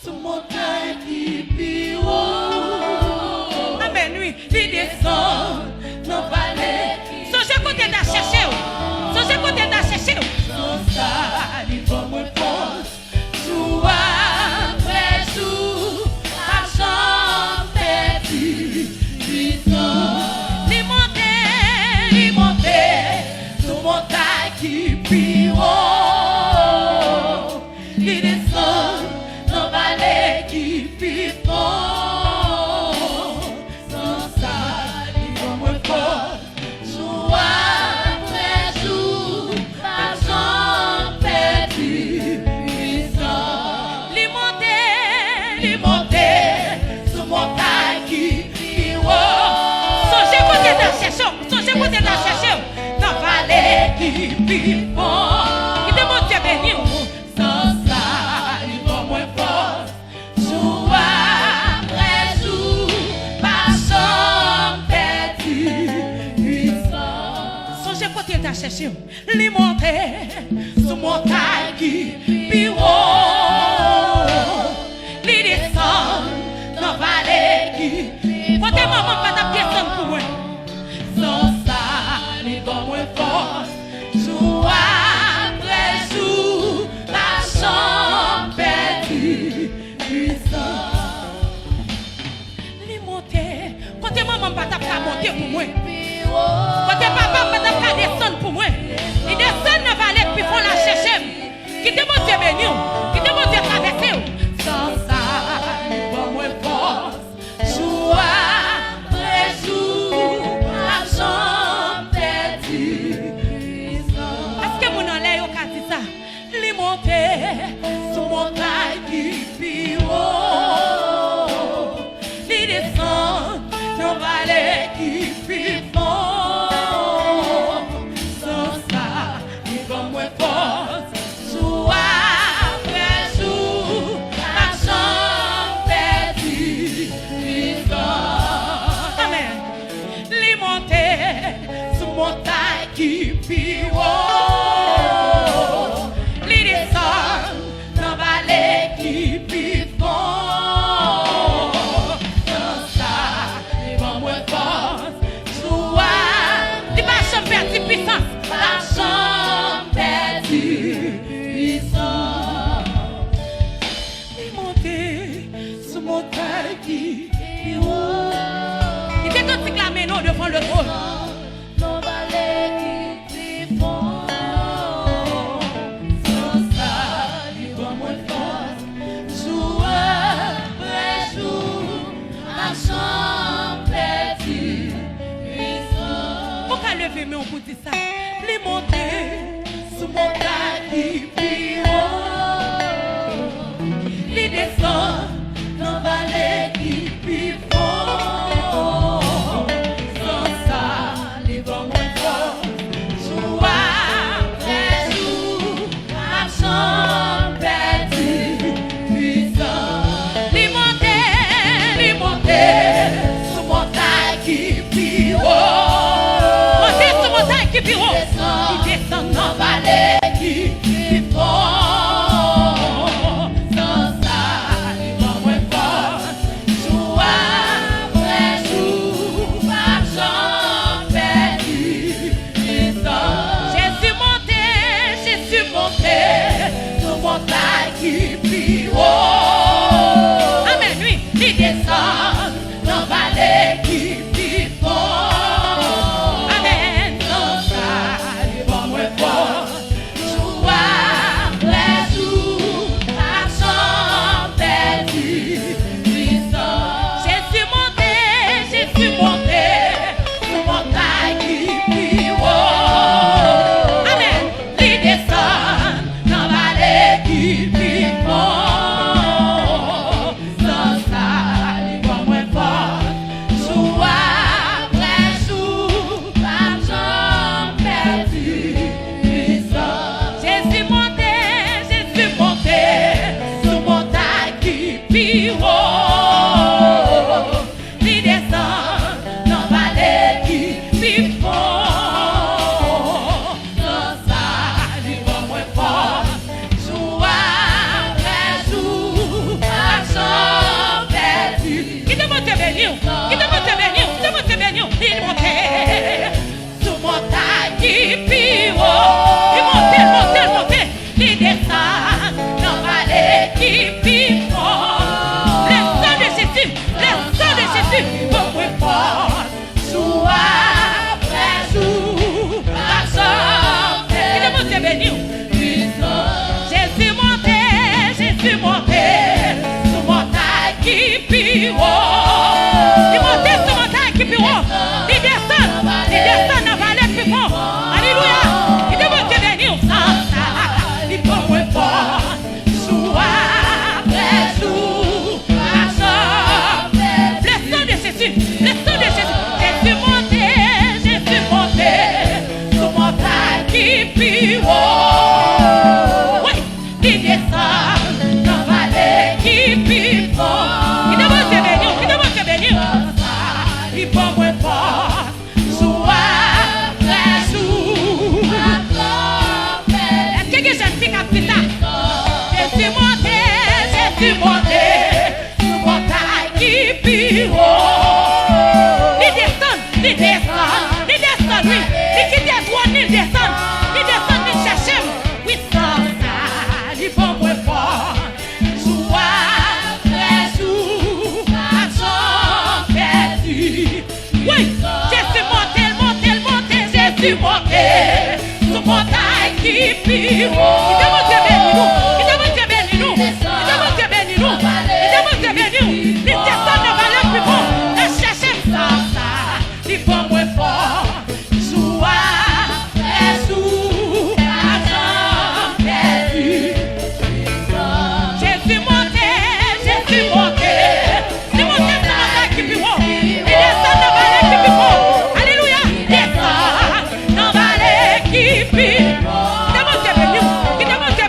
sou montay ki pi wo. Amen, wi. Li desann nan vale. Sonje kote l ta chèche w. Sonje kote l ta chèche w. San sa, li ban mwen fòs. Jou apre jou, m ap janm pèdi pwisans. Li monte, li monte sou montay ki pi wo. Li desann nan vale ki pi fon. San sa, li ban mwen fòs. Jou apre jou, m ap janm pèdi pwisans. Li monte, li monte sou montay ki pi wo. Sonje kote l ta chèche w, sonje kote l ta chèche w. Nan vale ki pi fon. Kite Bondye beni w. San sa, li ban mwen fòs. Jou apre jou, m ap janm pèdi pwisans. Sonje kote l ta chèche w. Li monte sou montay ki pi wo. Li desann nan vale ki. Kote manman m pa t ap desann pou mwen. San sa, li ban mwen fòs. Jou apre jou, m ap janm pèdi pwisans. Li monte kote manman m pa t ap ka monte pou mwen. Kote papa m pa t ap ka desann pou mwen. Li desann nan vale k pi fon, l al chèche m. Kite Bondye beni w. Kite Bondye travèse w. San sa, li ban mwen fòs. Jou apre jou, m ap janm pèdi pwisans. Èske moun anlè yo ka di sa? Li monte sou montay ki Sou montay ki pi wo. Kite kantik la mennen w devan le twòn. Nan vale ki pi fon. San sa, li ban mwen fòs. Jou apre jou, m ap janm pèdi pwisans. Ou ka leve men w pou di sa. Li monte sou montay ki pi wo. Li desann nan vale ki pi fon. San sa, li ban mwen fòs. Jou apre jou, m ap janm pèdi pwisans. Li monte, li monte sou montay ki pi wo. Monte sou montay ki pi wo. Li desann nan vale ki pi fon. San sa, li ban mwen fòs. Jou apre jou, m ap janm pèdi pwisans. Jezi monte, Jezi monte sou montay ki pi wo. Amèn, wi. Li desann nan vale ki pi fon. Amèn. San sa, li ban mwen fòs. Jou apre jou, m ap janm pèdi pwisans. Jezi monte, Jezi monte sou montay ki pi wo. Amèn. Li desann nan vale ki pi fon. San sa, li ban mwen fòs. Jou apre jou, m ap janm pèdi pwisans. Jezi monte, Jezi monte sou montay ki pi wo. Li desann nan vale ki pi fon. San sa, li ban mwen fòs. Jou apre jou, m ap janm pèdi. Kite Bondye beni w. Kite Bondye beni w. Kite Bondye beni w. Li monte sou montay ki pi wo. Li monte, monte, monte. Li desann nan vale ki pi fon. Le sang de Jésus, le sang de Jésus, ban mwen fòs. Jou apre jou, m ap janm pèdi. Kite Bondye beni w. Jezi monte, Jezi monte sou montay ki pi wo. Li monte sou montay ki pi wo. Li desann, li desann nan vale ki pi fon. Alelouya. Kite Bondye beni w. San sa, li ban mwen fòs. Jou apre jou, m ap janm pèdi. Le sang de Jésus, le sang de Jésus. Jezi monte, Jezi monte sou montay ki pi wo. Wi, li desann nan vale ki pi fon. Kite Bondye beni w, kite Bondye beni w. Li ban mwen fòs. Jou apre jou. Èske gen jèn fi k ap di sa? Jezi monte, Jezi monte sou montay ki pi wo. Li desann, li desann, li desann, wi. Li kite twòn li, li desann. Li desann, li chèche m. Wi, san sa, li ban mwen fòs. Jou apre jou, m ap janm pèdi. Wi, Jezi monte, l monte, l monte, Jezi monte sou montay ki pi wo. Kite Bondye beni nou, kite Bondye beni nou, kite Bondye beni nou, kite Bondye beni w. Li desann nan vale ki pi fon, l al chèche m. San sa, li ban mwen fòs. Jou apre jou, m ap janm pèdi. Jezi monte, Jezi monte. Li monte sou montay ki pi wo. Li desann nan vale ki pi fo. Alelouya. Desann nan vale ki pi fo. Kite Bondye beni w. Kite Bondye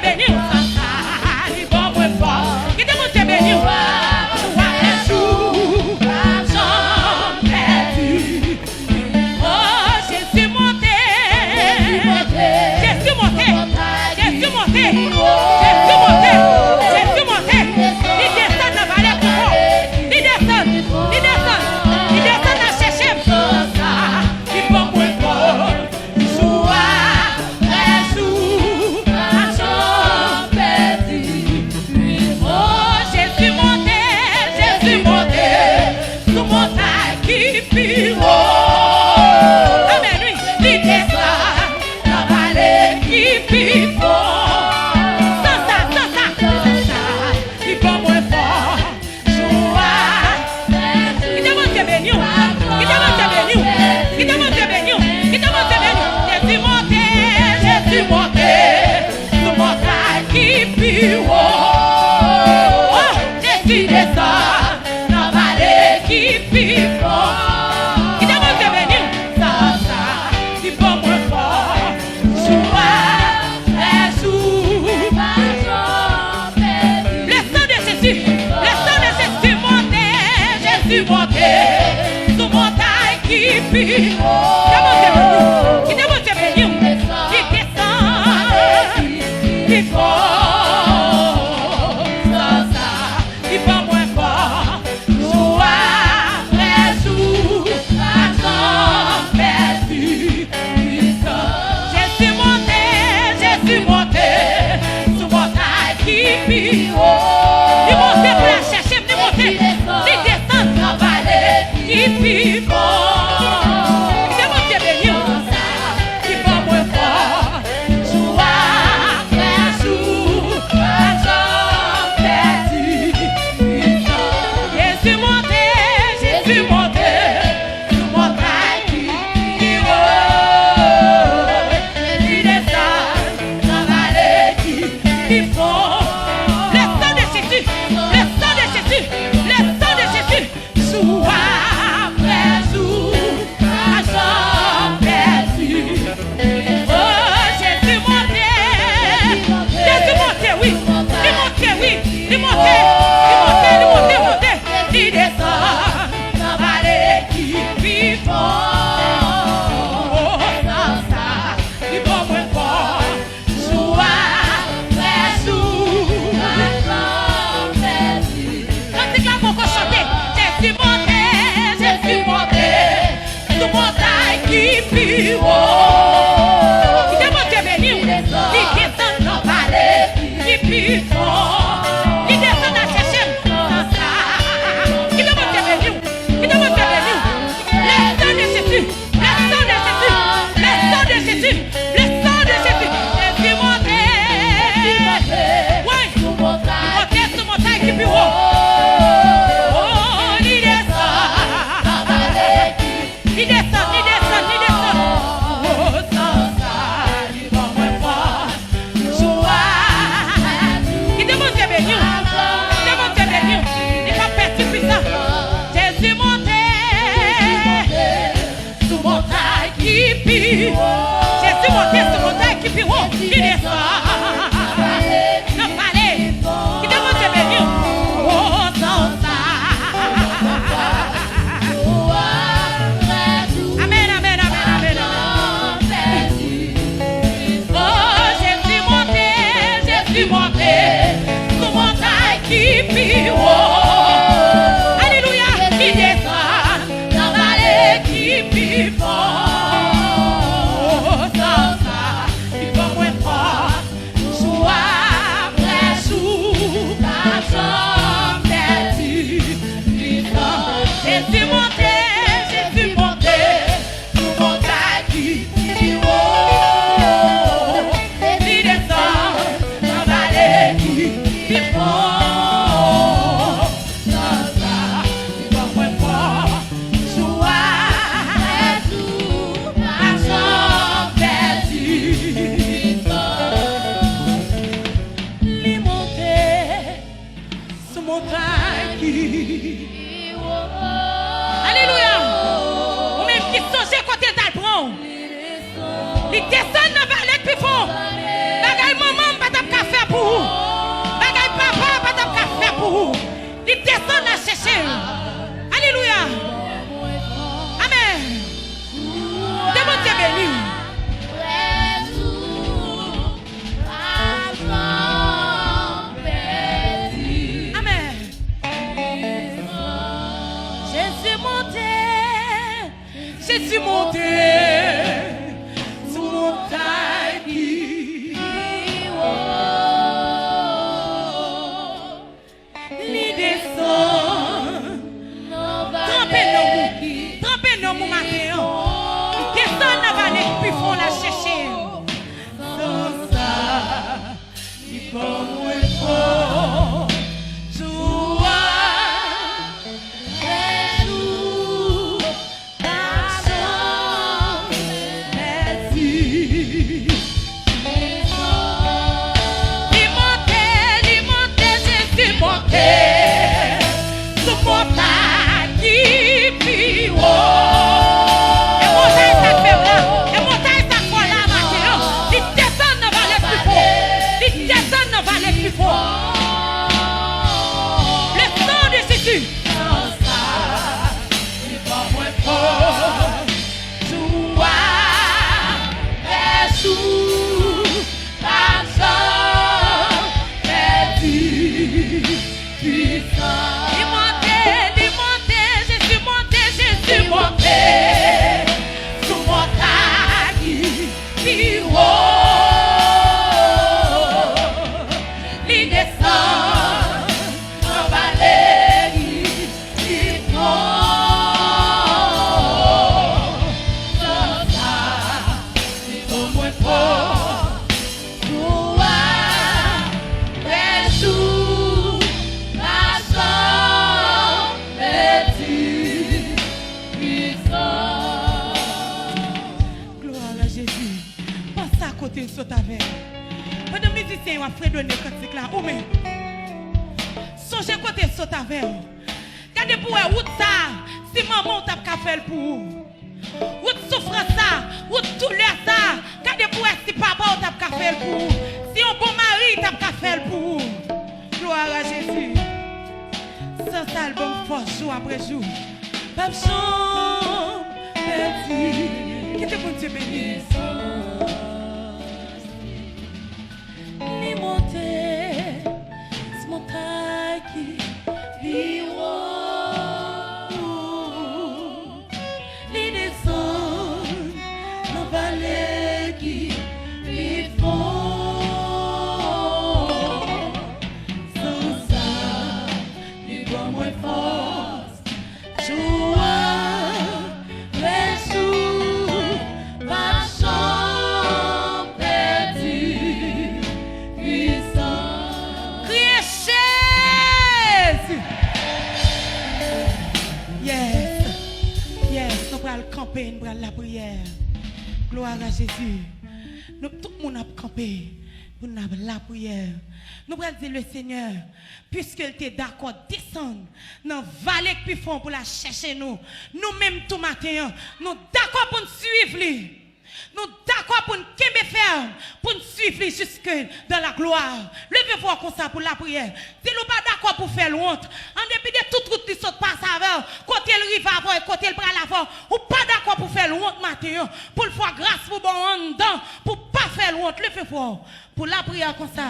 Kite Bondye beni w. Kite Bondye beni w. Li desann pi fò. San sa, li ban mwen fò. Jou apre jou, pa janm pèdi. Jezi monte, Jezi monte, sou montay ki pi wo. Li monte pou l al chèche m, li monte, li desann nan vale ki pi fon. Kite Bondye beni w, ki ban mwen fò. Jou apre jou, pa janm pèdi. Jezi monte, Jezi monte, sou montay ki pi wo. Li desann nan vale ki pi fon. Le sang de Jésus, le sang de Jésus, le sang de Jésus. Jou apre jou, pa janm pèdi. Oh, Jezi monte. Jezi monte, wi. Li monte, wi. Li monte, li monte, li monte, monte. Li desann nan vale ki pi fon. Oh, san sa, li ban mwen fò. Jou apre jou. Kantik la poko chante. Jezi monte, Jezi monte, sou montay ki pi wo. Kite Bondye beni w. Li desann nan vale ki pi fon. Li desann al chèche m. Kite Bondye beni w. Kite Bondye beni w. Le sang de Jésus. Le sang de Jésus, le sang de Jésus, le sang de Jésus. Jezi monte. Wi. Monte sou montay ki pi wo. Oh, li desann. Li desann, li desann, li desann. Oh, san sa, li ban mwen fòs. Jou a. Kite Bondye beni w. Kite Bondye beni w. Li p ap pèdi pwisan. Jezi monte sou montay ki pi wo. Jezi monte sou montay ki pi wo. Li desann nan vale. Kite Bondye beni w. Oh, san sa. Amèn, amèn, amèn, amèn, amèn. Oh, Jezi monte, Jezi monte sou montay ki pi wo. Alelouya, li desann nan vale ki pi fon. Oh, san sa, li ban mwen fòs. Jou apre jou, pa janm pèdi. Jezi monte, Jezi monte sou montay ki pi wo. Li desann nan vale ki pi fon. San sa, li ban mwen fòs. Jou a, jou, pa janm pèdi. Li monte sou montay ki pi wo. Alelouya! Ou menm ki sonje kote l t al pran w. Li desann nan vale k pi fon. Bagay manman m pa t ap ka fè pou ou. Bagay papa pa t ap ka fè pou ou. Li desann al chèche l. Alelouya. Amèn. Ke Bondye beni w. Amèn. Jezi monte. Jezi monte sou montay ki pi wo. Li desann. Tranpe nanm ou. Tranpe nanm ou maten an. Li desann nan vale ki pi fon la chèche. San sa, li ban mwen fòs. Jou a, jou, pa janm Sot avè l. Pandan mizisyen yo ap fredone kantik la, ou menm, sonje kote l sot avè w. Gade pou w wè wout sa a, si manman w t ap ka fè l pou ou. Wout soufrans sa, wout doulè sa, gade pou w wè si papa w t ap ka fè l pou ou, si yon bon mari t ap ka fè l pou ou. Gloire à Jésus. San sa l ban m fòs jou apre jou. P ap janm pèdi. Kite Bondye beni. Li monte sou montay ki pi wo. Li desann nan vale ki pi fon. San sa, li ban mwen fòs. Jou apre jou, m ap janm pèdi pwisans. Kriye Jezi! Yes! Yes! Nou pral kanpe, nou pral lapriyè. Gloire à Jésus. Nou tout moun ap kanpe pou n ap lapriyè. Nou pral di le Seigneur, piske l te dakò desann nan vale k pi fon pou l al chèche nou, nou menm tou maten an, nou dakò pou n swiv li. Nou dakò pou n kenbe fèm, pou n swiv li jusque dans la gloire. Leve vwa w konsa pou lapriyè. Di l ou pa dakò pou fè l wont. An depi de tout wout li sot pase avè w, kote l rive avè w e kote l prale avè w, ou pa dakò pou fè l wont maten an. Pou l fè w gras pou ba w anndan, pou w pa fè l wont. Leve vwa w pou lapriyè konsa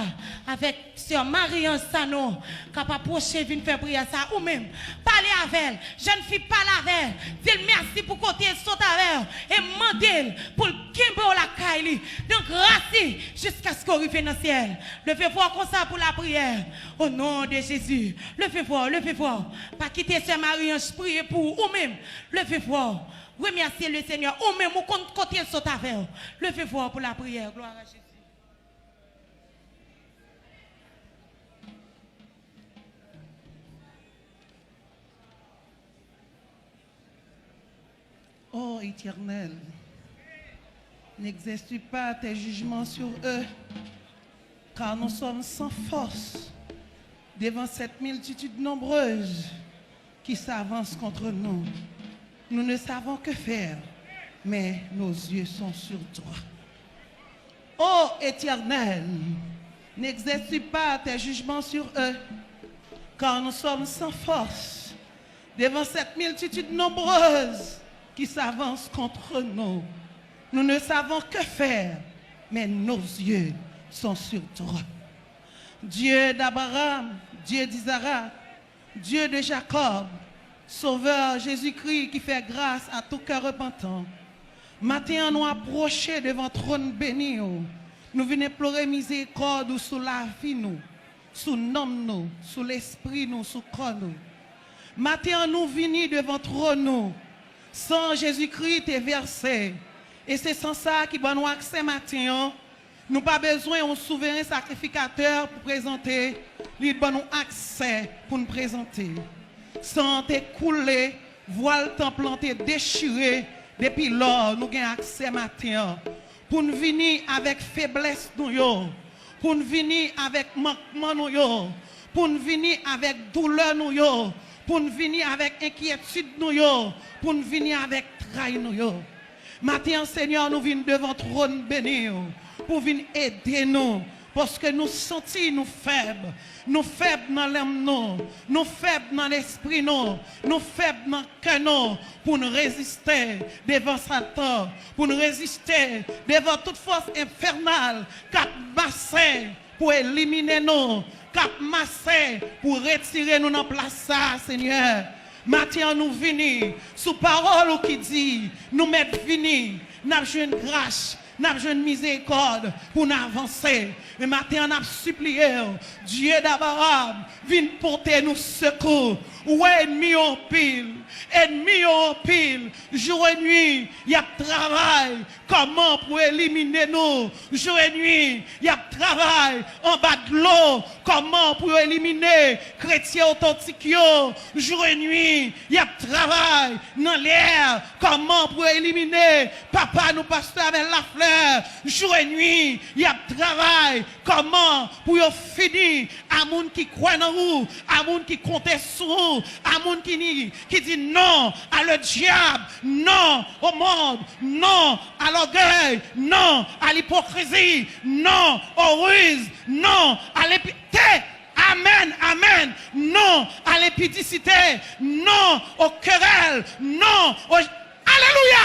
avèk sè Marie-Ange Sanon k ap apwoche vin fè priyè sa. Ou menm, pale avè l. Jèn fi, pale avè l. Di l mèsi pou kote l sot avè w e mande l pou l kenbe w lakay li, nan gras li, jiskaske w rive nan syèl. Leve vwa w konsa pou lapriyè. O non de Jezi. Leve vwa w, leve vwa w. Pa kite sè Marie-Ange priye pou ou, ou menm. Leve vwa w. Remèsye le Seigneur. Ou menm, ou konn kote l sot avè w. Leve vwa w pou lapriyè. Gloire à Jésus. Ô Éternel, n'exerce pas tes jugements sur eux, car nous sommes sans force devant cette multitude nombreuse qui s'avance contre nous. Nous ne savons que faire, mais nos yeux sont sur toi. Ô Éternel, n'exerce pas tes jugements sur eux, car nous sommes sans force devant cette multitude nombreuse qui s'avance contre nous. Nous ne savons que faire, mais nos yeux sont sur toi. Dieu d'Abraham, Dieu d'Isaac, Dieu de Jacob, Sauveur Jésus-Christ qui fait grâce à tout cœur repentant. Maten an, nou apwoche devan twòn beni w. Nou vin enplore mizerikòd ou sou lavi nou, sou nanm nou, sou lespri nou, sou kò nou. Maten an, nou vini devan twòn ou. San Jezikri te vèse, e se san sa a ki ban nou aksè maten an. Nou pa bezwen yon souveren sakrifikatè pou prezante, li ban nou aksè pou n prezante. San an te koule, vwal tanp lan te dechire, depi lò nou gen aksè maten an. Pou n vini avèk feblès nou yo, pou n vini avèk mankman nou yo, pou n vini avèk doulè nou yo, pou n vini avèk enkyetid nou yo, pou n vini avèk tray nou yo. Maten an, Senyè, nou vin devan twòn beni w pou w vin ede nou, paske nou santi nou fèb. Nou fèb nan nanm nou, nou fèb nan lespri nou, nou fèb nan kè nou pou n reziste devan Satan, pou n reziste devan tout fòs enfènal k ap mache pou elimine nou, k ap mache pou retire nou nan plas sa a, Senyè. Maten an, nou vini sou pawòl ou ki di, nou mèt vini, n ap jwenn gras, n ap jwenn mizerikòd pou n avanse. Men maten an, n ap sipliye w, Dye d Abraram, vin pote nou sekou. Ou wè ènmi yo anpil, ènmi yo anpil. Jou e nwi, y ap travay kòman pou elimine nou. Jou e nwi, y ap travay anba dlo kòman pou yo elimine kretyen otantik yo. Jou e nwi, y ap travay nan lè kòman pou yo elimine papa nou, pastè Amel Laflè. Senyè, jou e nwi, y ap travay kòman pou yo fini a moun ki kwè nan ou, a moun ki konte sou ou, a moun ki ni, ki di non à le diable, non au monde, non à l'orgueil, non à l'hypocrisie, non aux ruses, non à l'épité. Amen, amen. Non à l'impudicité, non aux querelles, non au... Alelouya!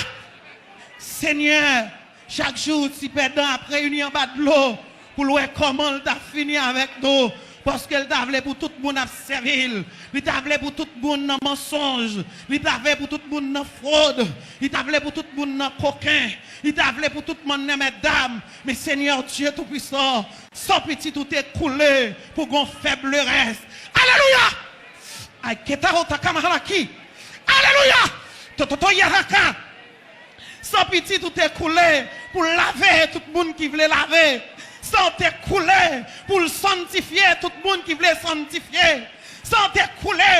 Senyè, chak jou, ti pèdan ap reyini anba dlo pou l wè kòman l ta fini avèk nou. Paske l ta vle pou tout moun ap sèvi l. Li ta vle pou tout moun nan mansonj. Li ta vle pou tout moun nan fwod. Li ta vle pou tout moun nan koken. Li ta vle pou tout moun nan mètdam. Men Senyè Dye Toupisan, san pitit ou te koule pou gon fèb lerès. Alelouya! Ay, keta o taka mahalaki. Alelouya! Tototo yaraka. San pitit ou te koule pou lave tout moun ki vle lave. San te koule pou l santifye tout moun ki vle santifye. San te koule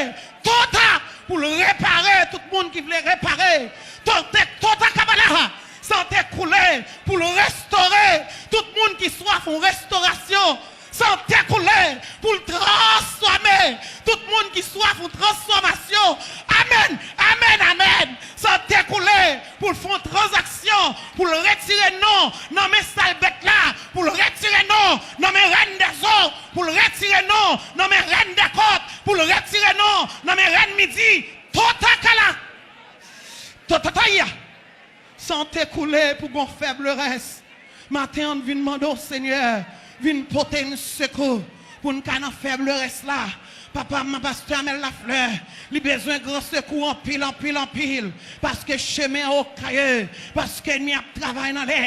tota pou l repare tout moun ki vle repare. Tota kabala. San te koule pou l restore tout moun ki swaf yon restorasyon. San te koule pou l transfòme tout moun ki swaf yon transfòmasyon. Amèn, amèn, amèn. San te koule pou l fè yon tranzaksyon, pou l retire non nan men sal bèt la, pou l retire non nan men rèn dèzo, pou l retire non nan men rèn dèkòt, pou l retire non nan men rèn midi. Tota kala. Tota taya. San te koule pou gon fèb lerès. Maten an, n vin mande w, Senyè, vin pote n sekou pou n ka nan fèb lerès la. Papa m, pastè Amèl Laflè, li bezwen gran sekou anpil, anpil, anpil. Paske chemen an okaye, paske nwi ap travay nan lè,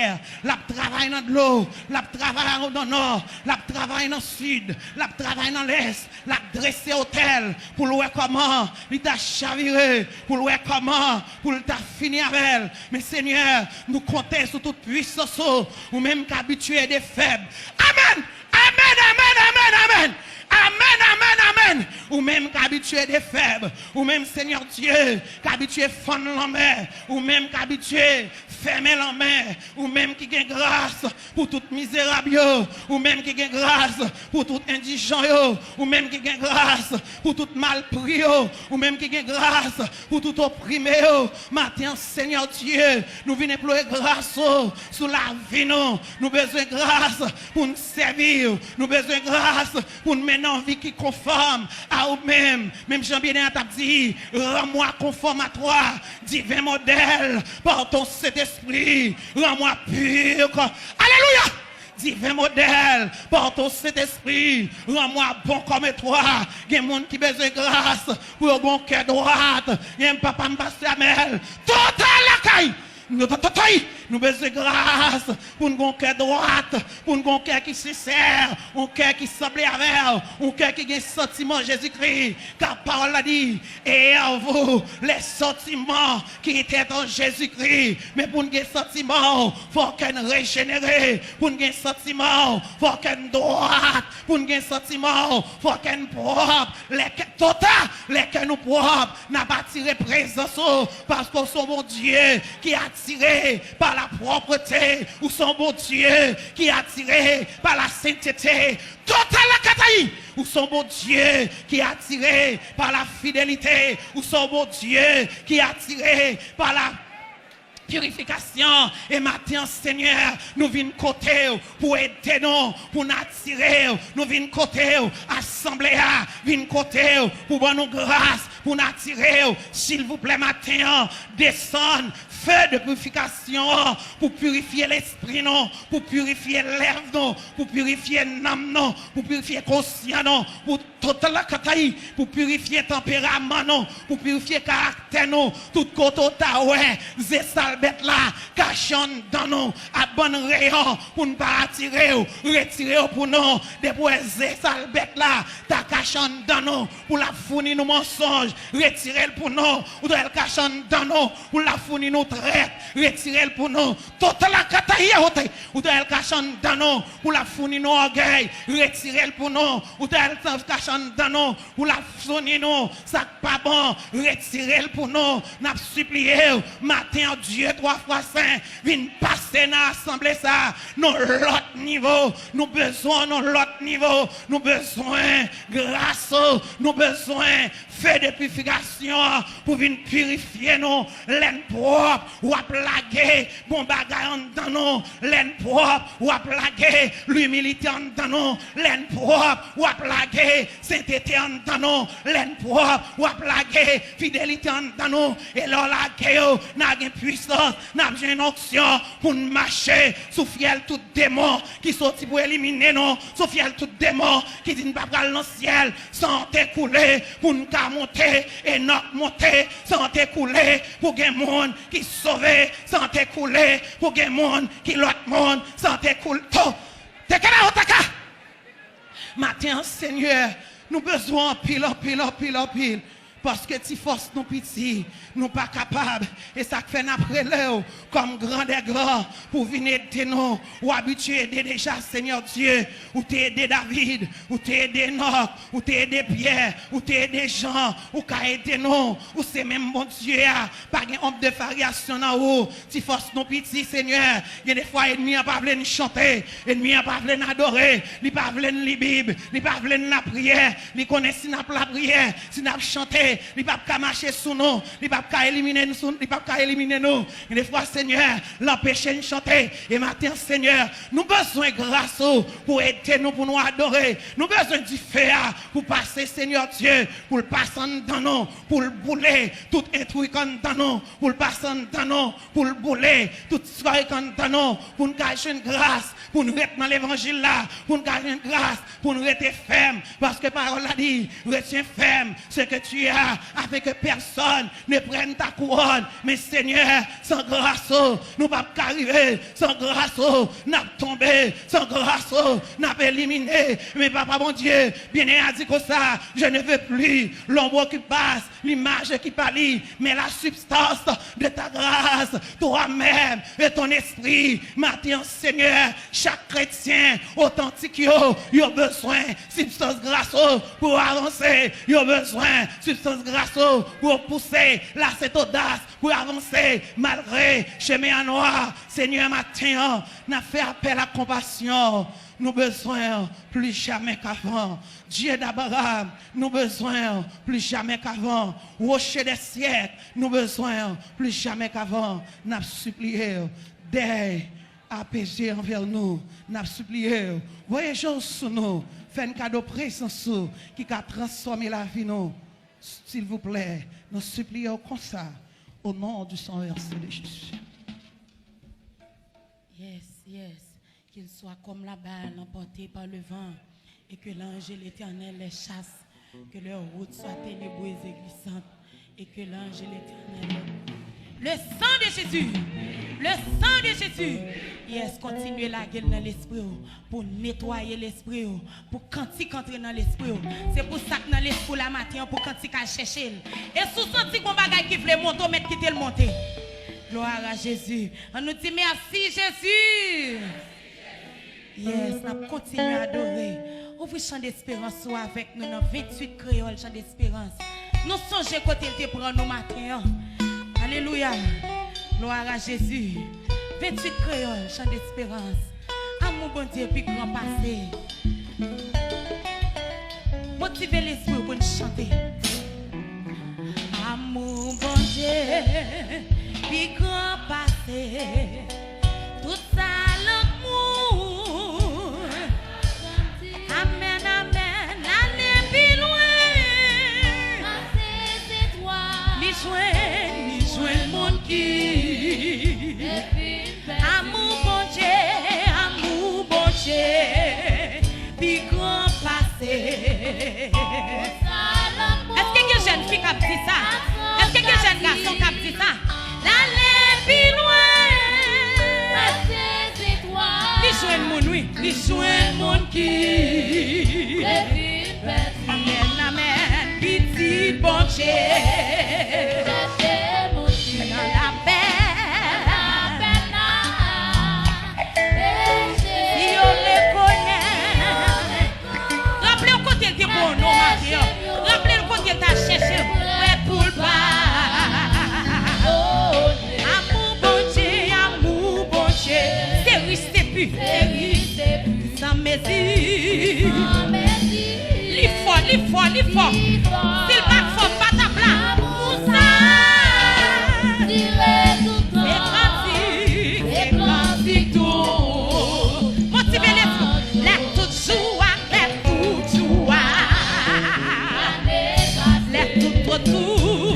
l ap travay nan dlo, l ap travay nan nò, l ap travay nan sid, l ap travay nan lès, l ap drese otèl pou l wè kòman li ta chavire, pou l wè kòman pou l ta fini avè l. Men Senyè, nou konte sou tout pwisans ou, ou menm k abitye ede fèb. Amèn! Amèn, amèn, amèn, amèn! Amèn, amèn, amèn! Ou menm k abitye ede fèb, ou menm Senyè Dye k abitye fann lanmè, ou menm k abitye fèmen lanmè, ou menm ki gen gras pou tout mizerab yo, ou menm ki gen gras pou tout endijan yo, ou menm ki gen gras pou tout malpri yo, ou menm ki gen gras pou tout oprime yo. Maten an, Senyè Dye, nou vin enplore gras ou sou lavi nou. Nou bezwen gras pou n sèvi w. Nou bezwen gras pou n mennen yon vi ki konfòm a ou menm. Menm jan Byeneme t ap di, rends-moi conforme à toi, divin modèle, par ton Saint-Esprit, rends-moi pur. Alelouya! Divin modèle, par ton Saint-Esprit, rends-moi bon comme toi. Gen moun ki bezwen gras pou yo gen yon kè dwat. Gen papa m, pastè Amèl, total lakay. Nou tototoy, nou bezwen gras pou n gen yon kè dwat, pou n gen yon kè ki sensè, yon kè ki sanble avè w, yon kè ki gen santiman Jezikri. Ka pawòl la di, ayez en vous les sentiments qui étaient en Jésus-Christ. Men pou n gen santiman, fò kè n rejenere. Pou n gen santiman, fò kè n dwat. Pou n gen santiman, fò kè n pwòp. Lè kè, tota, lè kè nou pwòp, n ap atire prezans ou, paske w se yon Bondye ki atire pa la pwòpte, ou se yon Bondye ki atire pa la sentete. Tota lakatayi, ou se yon Bondye ki atire pa la fidelite, ou se yon Bondye ki atire pa la pirifikasyon. E maten an, Senyè, nou vin kote w pou ede nou, pou n atire w. Nou vin kote w, asanble a vin kote w pou ban nou gras, pou n atire w. Silvouplè, maten an, desann feu de purification pou pirifye lespri nou, pou pirifye lèv nou, pou pirifye nanm nou, pou pirifye konsyan nou, pou totalakatay, pou pirifye tanperaman nou, pou pirifye karaktè nou. Tout kote w ta wè ze sal bèt la kache anndan nou, ap ban n reyon pou n pa atire w, retire w pou nou. Depi w wè ze sal bèt la ta kache anndan nou, pou l ap founi nou mansonj, Retire l pou nou. Ou ta wè l kache anndan nou pou l ap founi nou trèt. Retire l pou nou. Tout lakataya ote. Ou ta wè l kache anndan nou pou l ap founi nou ògèy. Retire l pou nou. Ou ta wè l kache anndan nou pou l ap founi nou sa k pa bon. Retire l pou nou. N ap sipliye w maten an, Dye twa fwa sen, vin pase nan asanble sa a, nan lòt nivo. Nou bezwen w nan lòt nivo. Nou bezwen gras ou. Nou bezwen fe de purifikasyon an pou vin pirifye nou. Lè n pwòp, w ap lage bon bagay anndan nou. Lè n pwòp, w ap lage limilite anndan nou. Lè n pwòp, w ap lage sentete anndan nou. Lè n pwòp, w ap lage fidelite anndan nou. E lè w lage yo, n a gen pwisans, n ap jwenn onksyon pou n mache sou fyèl tout demon ki soti pou elimine nou, sou fyèl tout demon ki di n pa pral nan syèl san te koule pou n ka monte. Enòk monte san te koule pou gen moun ki sove, san te koule pou gen moun ki lòt moun, san te koule. To! Te kè la otaka! Maten an, Senyè, nou bezwen anpil, anpil, anpil, anpil. Paske ti fòs nou piti, nou pa kapab. E sa k fè n ap rele w kòm gran dè gran pou vin ede nou. Ou abitye ede deja, Senyè Dye. Ou te ede David, ou te ede Enòk, ou te ede Pyè, ou te ede Jan, ou ka ede nou. Ou se menm Bondye a. Pa gen onp de varyasyon nan ou. Ti fòs nou piti, Senyè. Gen de fwa, ènmi an pa vle n chante. Ènmi an pa vle n adore. Li pa vle n li Bib. Li pa vle n lapriyè. Li konnen si n ap lapriyè, si n ap chante, li p ap ka mache sou nou. Li p ap ka elimine n sou, li p ap ka elimine nou. Gen de fwa, Senyè, l anpeche n chante. E maten an, Senyè, nou bezwen gras ou pou ede nou, pou nou adore. Nou bezwen dife a pou pase, Senyè Dye, pou l pase anndan nou, pou l boule tout entrik anndan nou, pou l pase anndan nou, pou l boule tout sòy k anndan nou, pou n ka jwenn gras, pou n ret nan levanjil la, pou n ka jwenn gras, pou n rete fèm, paske pawòl la di, retiens ferme ce que tu as, afin que personne ne prenne ta couronne. Men Senyè, san gras ou, nou p ap ka rive, san gras ou, n ap tonbe, san gras ou, n ap elimine. Men Papa Bondye, byeneme a di konsa, je ne veux plus l'ombre qui passe, l'image qui pâlit, mais la substance de ta grâce, toi-même et ton esprit. Maten an, Senyè, chak kretyen otantik yo, yo bezwen sibstans gras ou pou avanse. Yo bezwen sibstans gras ou pou yo pouse la sent odas pou yo avanse malgre chemen an nwa. Senyè, maten an, n ap fè apèl a konpasyon. Nou bezwen w plis jamè k avan. Dye d Abraram, nou bezwen w plis jamè k avan. Woche dè syèk, nou bezwen w plis jamè k avan. N ap sipliye w, dèy apeze anvè nou. N ap sipliye w, voye je w sou nou. Fè n kado prezans ou ki ka transfòme lavi nou. Silvouplè, nou sipliye w konsa, au nom du sang versé de Jésus. Yes, yes. Qu'il soit comme la balle emportée par le vent, et que l'ange de l'Éternel les chasse, que leur route soit ténébreuse et glissante, et que l'ange de l'Éternel. Le sang de Jésus! Le sang de Jésus! Yes, kontinye lage l nan lespri w pou netwaye lespri w, pou kantik antre nan lespri w. Se pou sa k nan lespri w la maten an, pou kantik al chèche l. E si w santi gon bagay ki vle monte w, mèt kite l monte. Gloire à Jésus. Ann nou di mèsi Jezi. Yes, n ap kontinye adore. Ouvri chan desperans ou avèk nou nan venntuit kreyòl chan desperans. Nou sonje kote l te pran nou maten an. Alelouya. Gloire à Jésus. Venntuit kreyòl chan desperans. Amou Bondye pi gran pase. Motive lespri w pou n chante. Amou Bondye pi gran pase tout sa lanmou. Amèn, amèn, ale pi lwen. Pase zetwal. Li jwenn, li jwenn moun ki. Amou Bondye, amou Bondye, pi gran pase. Èske gen jèn fi k ap di sa? Èske gen jèn gason k ap di sa? L ale pi lwen. Li jwenn moun, wi. Li jwenn moun ki. Amèn, amèn. Pitit Bondye. Nan lapèn. Si yo rekonèt. Raple w kote l te bon non maten an. Raple l kote l t al chèche l. Prèt pou l pa. Amou Bondye, amou Bondye. Se rich, se pi. Se rich, se pi. San mezi. Li fò, li fò, li fò. Si l pa t fò, m pa t ap la. Amou sa. Se kantik, se kantik tou. Mon ti Bèlèstou, lè tout jou a, lè tout jou a. Lè tout twò tou.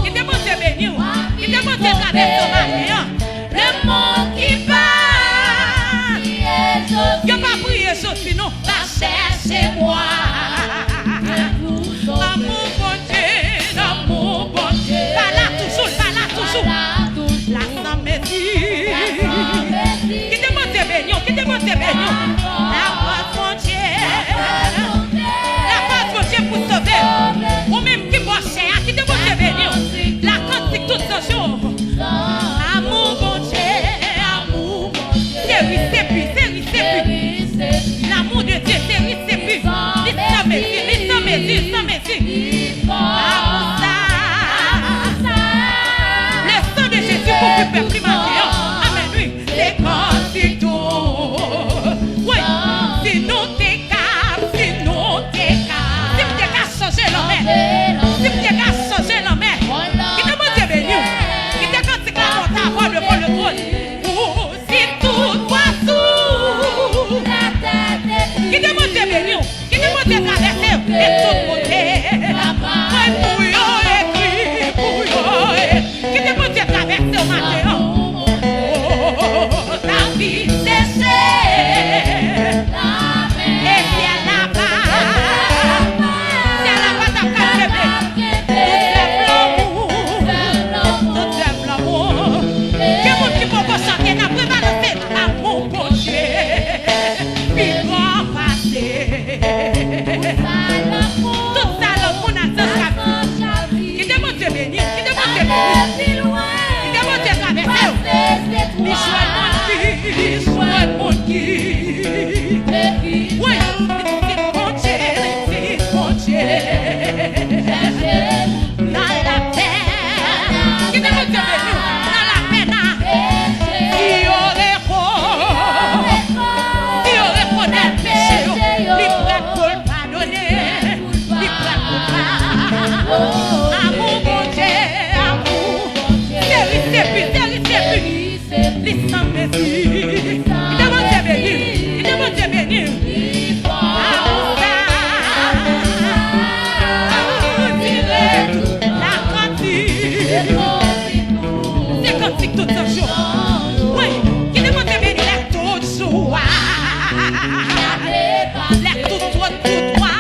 Kite Bondye beni w. Kite Bondye travèse w maten an. Le monde qui parle. Yo pa priye Jezi non. Va chercher moi. Amou Bondye, amou Bondye. Pa la toujou, pa la toujou. La san mezi. Kite Bondye beni w, kite Bondye beni w. Lapòs Bondye. Lapòs Bondye pou sove w. Ou menm ki bò chè a, kite Bondye beni w. La kantik tout zanj yo. Amou Bondye, amou Bondye. Se rich, se pi, se rich, se pi. L'amour de Dieu, se rich, se pi. Li san mezi, li san mezi, li san mezi. Amou sa. Le sang de Jésus kouvri pèp li maten an. Amèn, wi. Se kantik tou. Wi. Si nou te ka, si nou te ka. Si m te ka chanje lanmè. Si m te ka chanje lanmè. Kite Bondye beni w. Kite kantik la monte avè w devan le twòn. Ou si tout pwa sou. Kite Bondye beni w. Kite Bondye travèse w. E tout kote. Mwen pou yo ekri, pou yo ekri. Kite Bondye travèse w maten an. Oh, lavi seche. E syèl la pa. Syèl la pa t ap ka kenbe. Tout flèv lanmou. Tout flèv lanmou. Gen moun ki poko chante, n ap rebalanse. Amou Bondye pi gran pase. Tout sa lanmou nan sans la. Kite Bondye beni w, kite Bondye beni w. Kite Bondye travèse w. Li jwenn moun ki, li jwenn moun ki. Wi, li di Bondye, li di Bondye. Nan lapèn. Kite Bondye beni w. Nan lapèn la. Si yo reko-, si yo rekonèt peche yo, li prèt pou l padone. Li prèt pou l pa-, amou Bondye, amou. Se rich, se pi, se rich, se pi. Li san mezi. Kite Bondye beni w. Kite Bondye beni w. Amou sa. Dire la kantik. Se kantik tout zanj yo. Wi, kite Bondye beni lè tout jou a. Lè tout twòn, tout twòn.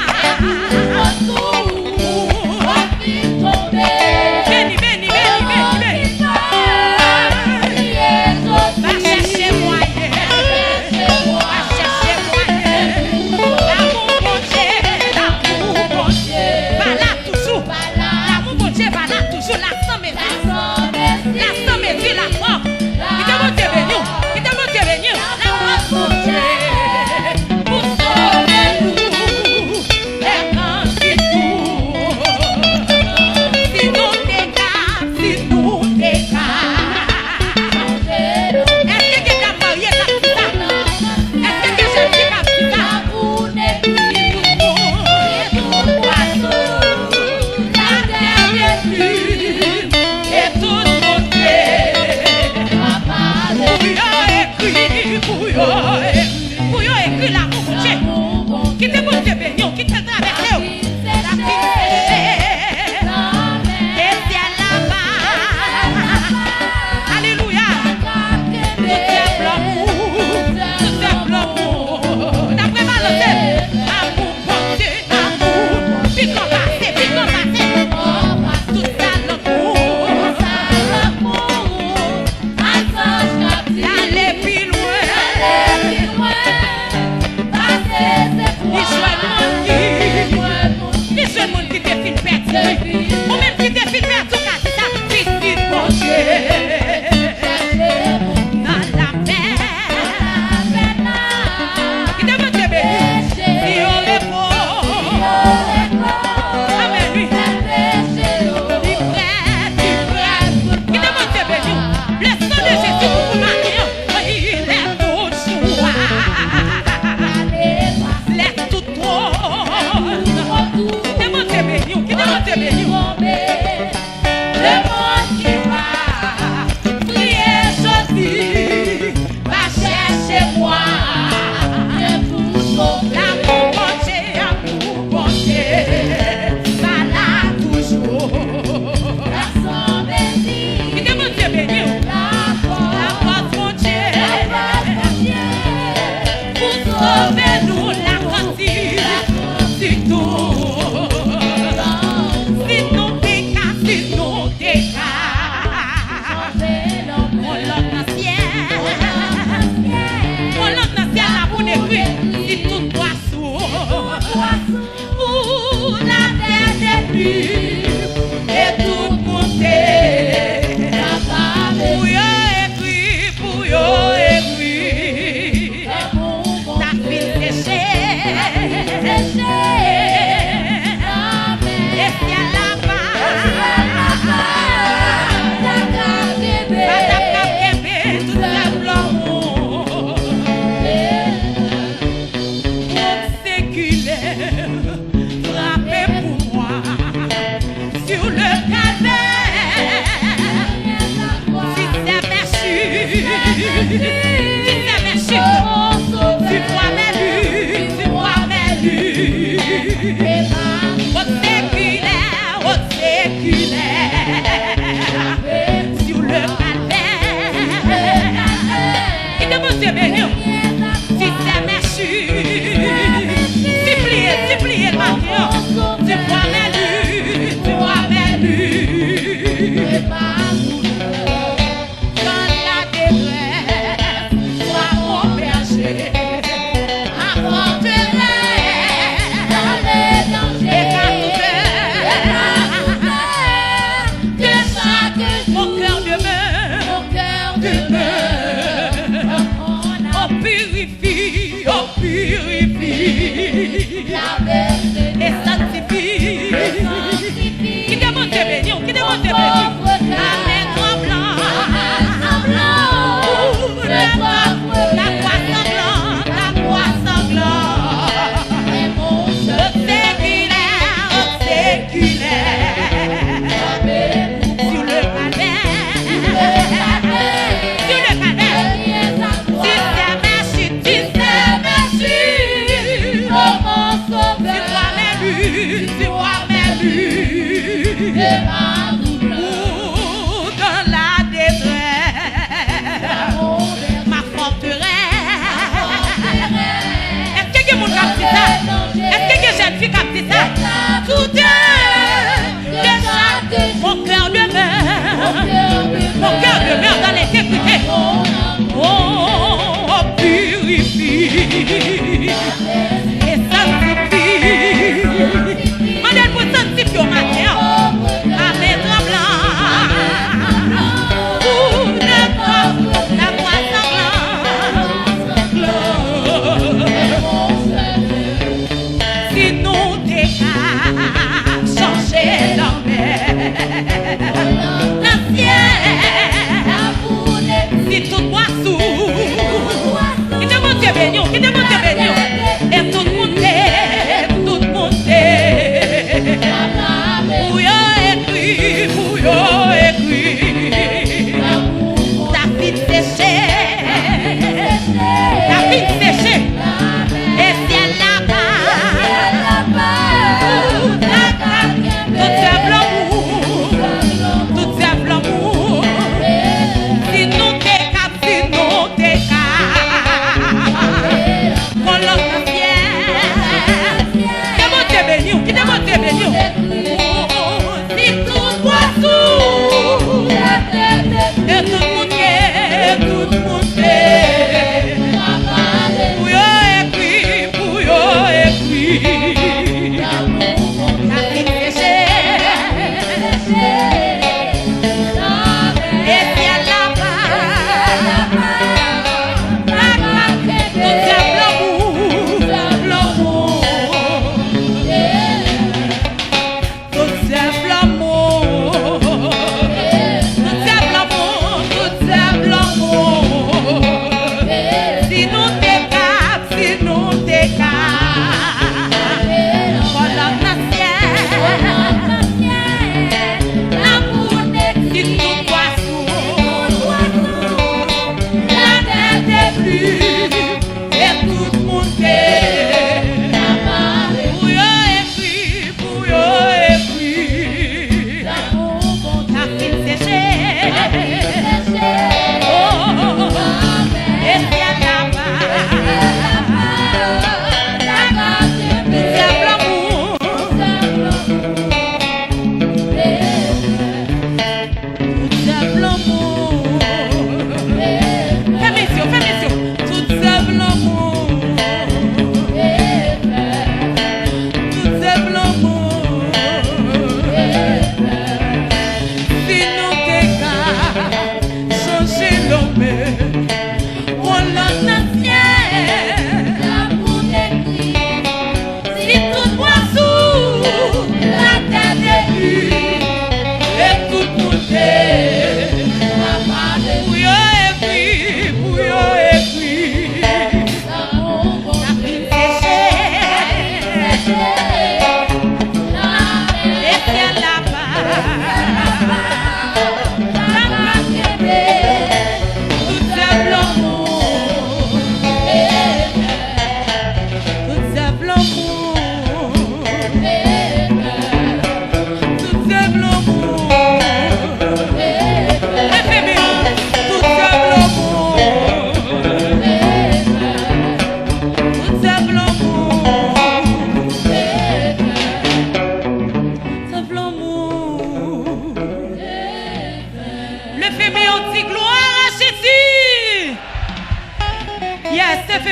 Ou menm ki te fin pèdi, ou ka di sa, pitit Bondye. Nan lapè. Kite Bondye beni w. Si yo repo. Amèn, wi. Li prè, li prè. Kite Bondye beni w. Le sang de Jésus couvre maten an. Il est toujours là. Lè tout trône. Kite Bondye beni w. Kite Bondye beni w. Lemonn ki va priye jodi, va chèche bwa. Lanmou Bondye, lanmou Bondye, pa la toujou. Kite Bondye beni w. Lapòs Bondye pou sove nou, lakantik. Si tou, si nou te ka, si nou te ka. Yon lòt nan syèl. Yon lòt nan syèl la pou n ekri, si tout pwason. Pou latè te pli e tout moun te kapab. Pou yo ekri, pou yo ekri. Sa fin seche. E syèl la pa. Pa t ap ka kenbe tout pèp lanmou. Wòm sekilè, frape pou mwa. Sur le calvaire, tu sais, merci, tu sais, merci. Tu vois mes luttes, tu vois mes luttes. Wòm sekilè, wòm sekilè. Sur le calvaire. Kite Bondye beni w. Ti sè mèsi. Sipliye, sipliye l maten an. Tu vois mes luttes, tu vois mes luttes. Dans la détresse, sois mon berger. Ma forteresse, dans le danger, et ma douleur. De chaque jour, mon cœur demeure, mon cœur demeure. Oh, purifie, oh, purifie. Et sanctifie. Kite Bondye beni w, kite Bondye beni w. Amèn, gran blan. Ou, la kwa, la kwa sanglan, la kwa sanglan. Obsèkilè, obsèkilè. Sur le calvaire. Sur le calvaire. Ti sè mèsi, ti sè mèsi. Tu vois mes luttes, tu vois mes luttes. Ou dans la détresse. Ma forteresse. Èske gen moun k ap di sa? Èske gen jèn fi k ap di sa? Tout est déjà, mon cœur demeure, mon cœur demeure dans l'intégrité. Oh, oh, purifie et sanctifie. Mande l pou l sanktifye w maten an.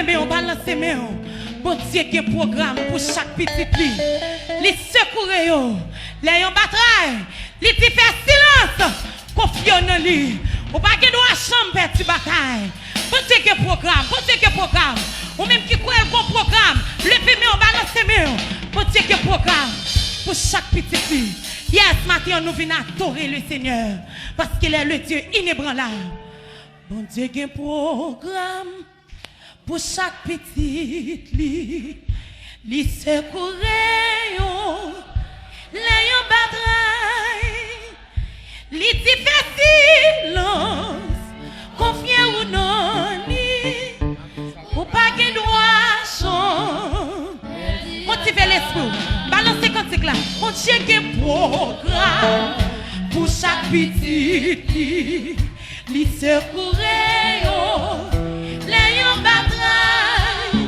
men w, balanse men w. Bondye gen pwogram pou chak pitit li. Li sekoure yo. Lè yo batray, li di fè silans. Konfye w nan li. Ou pa gen dwa janm pèdi batay. Bondye gen pwogram. Bondye gen pwogram. Ou menm ki kwè l gon pwogram, leve men w, balanse men w. Bondye gen pwogram pou chak pitit li. Yes, maten an, nou vin adore le Senyè, paske lè le Dye inebranlab. Bondye gen pwogram pou chak pitit li. Li sekoure yo lè yo batray. Li di fè silans, konfye w nan li. Ou pa gen dwa chanm. Motive lespri w. Balanse kantik la. Bondye gen pwogram pou chak pitit li. Li sekoure yo lè yo batray.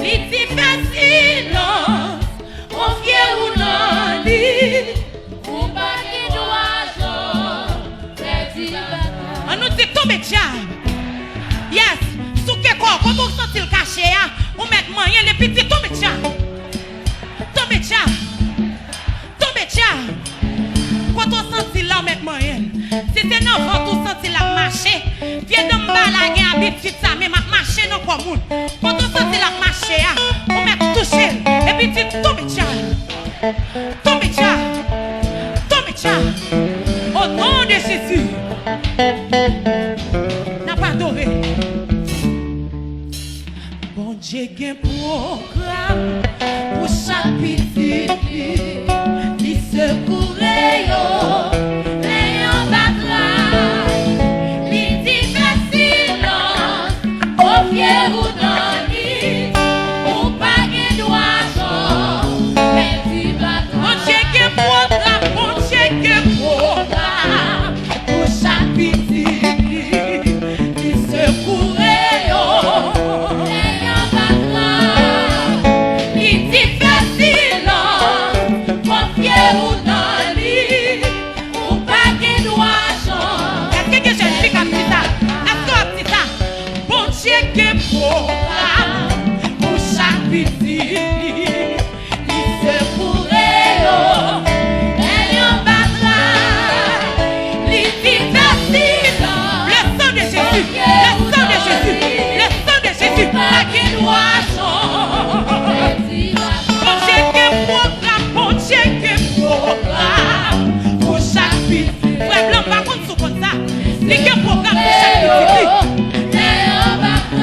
Li di fè silans, konfye w nan li. Ou pa gen dwa janm pèdi batay. Ann nou di tonbe dyab. Yes. Souke kò w, kote w santi l kache a, ou mèt manyen l epi di tonbe dyab. Tonbe dyab. Tonbe dyab. Kote w santi l la, w mèt manyen l. Si se nan vant ou santi l ap mache, vye danm ba la gen abitid sa menm, ap mache nan kò moun. Kote w santi l ap mache a, ou mèt touche l epi di tonbe dyab. Tonbe dyab. Tonbe dyab. O non de Jezi. N ap adore. Bondye gen pwogram pou chak pitit li. Li sekoure yo lè yo batray. Li di fè silans, konfye w nan li. Ou pa gen dwa janm pèdi batay. Bondye gen pwogram, Bondye gen pwogram pou chak pitit li. Li sekoure yo lè yo batray. Li di fè silans, konfye w nan li. Ou pa gen dwa chanm. Èske gen jèn fi k ap di sa? Èske w ap di sa? Bondye gen pwogram pou chak pitit li. Li sekoure yo lè yo batray. Li di fè silans. Le sang de Jésus, le sang de Jésus, le sang de Jésus. Pa gen dwa chanm. Bondye gen pwogram, Bondye gen pwogram pou chak pitit. Frè Blan, m pa konn si w konn sa. Li gen pwogram pou chak pitit li.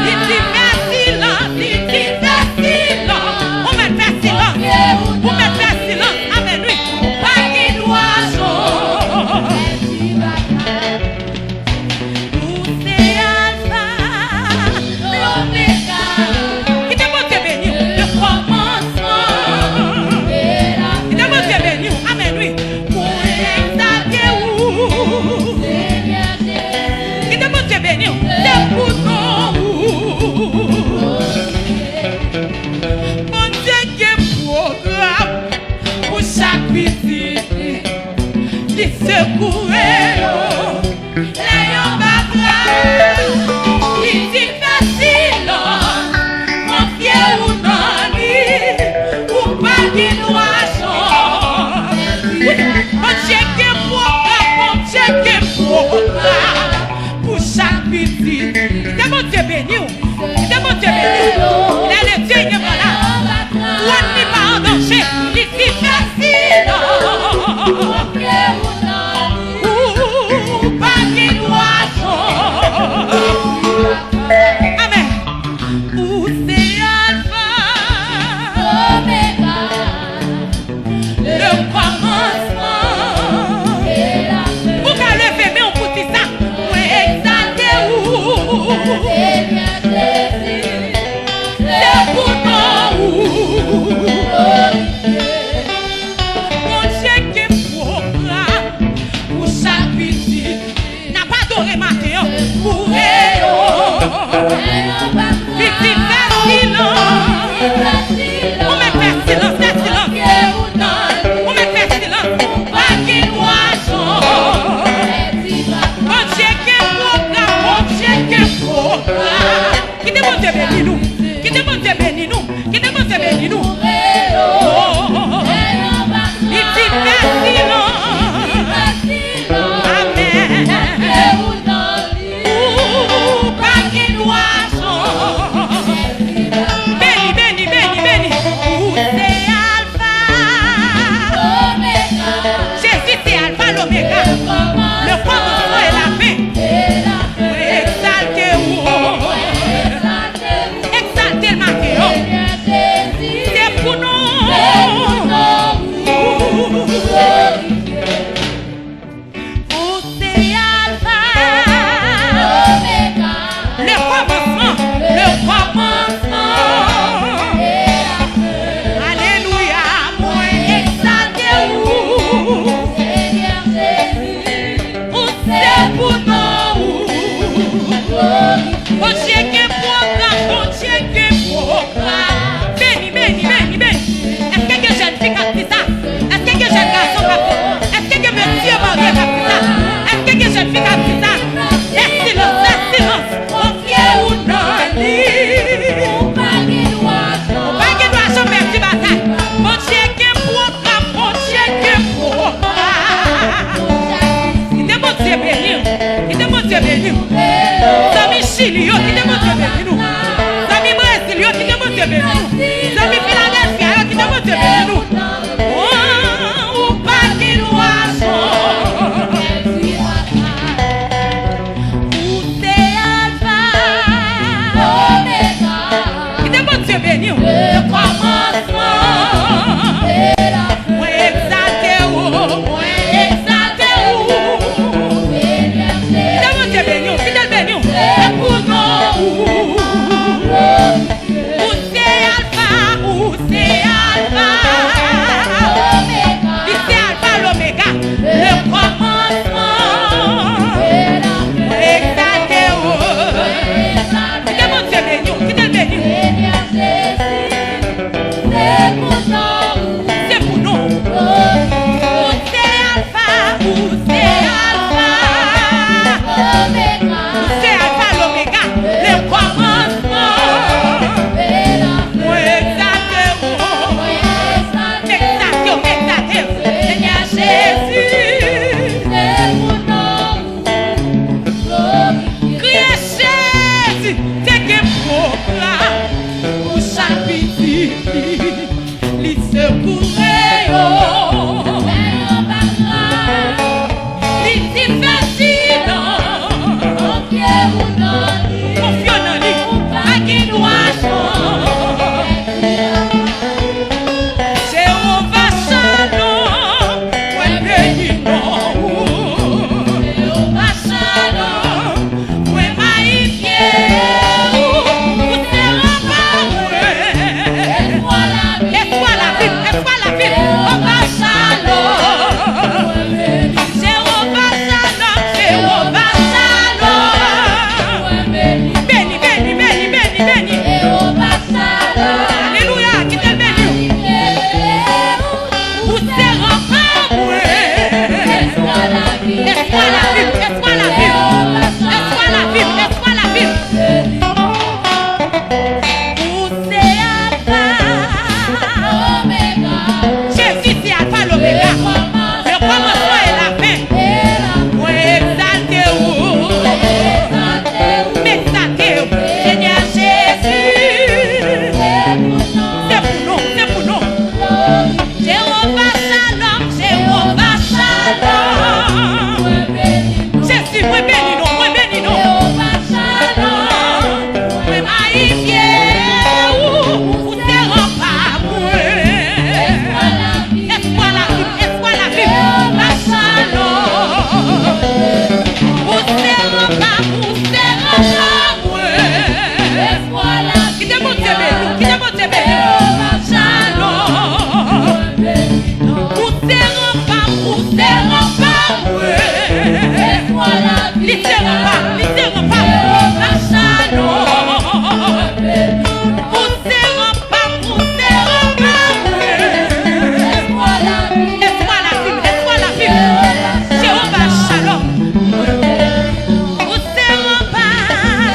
Li di fè silans, li di fè silans. Ou mèt fè silans. Ou mèt fè silans. Amèn, wi. Pa gen dwa chanm. Ou se Alfa, Omega. Kite Bondye beni w. Le kòmansman. Kite Bondye beni w. Amèn, wi. Pou egzalke ou. Kite Bondye beni w. Se pou non ou. Bondye gen pwogram pou chak pitit li. Li sekoure yo lè yo batray. Li di fè silans, konfye w nan li. Ou pa gen dwa chanm. Bondye gen pwogram, Bondye gen pwogram pou chak pitit. Kite Bondye beni w. Kite Bondye beni w. Lè le Dye inebranlab, twòn li pa an danje. Li di fè silans. Ou Chili yo, kite Bondye beni nou. Zanmi Brezil yo, kite Bondye beni nou.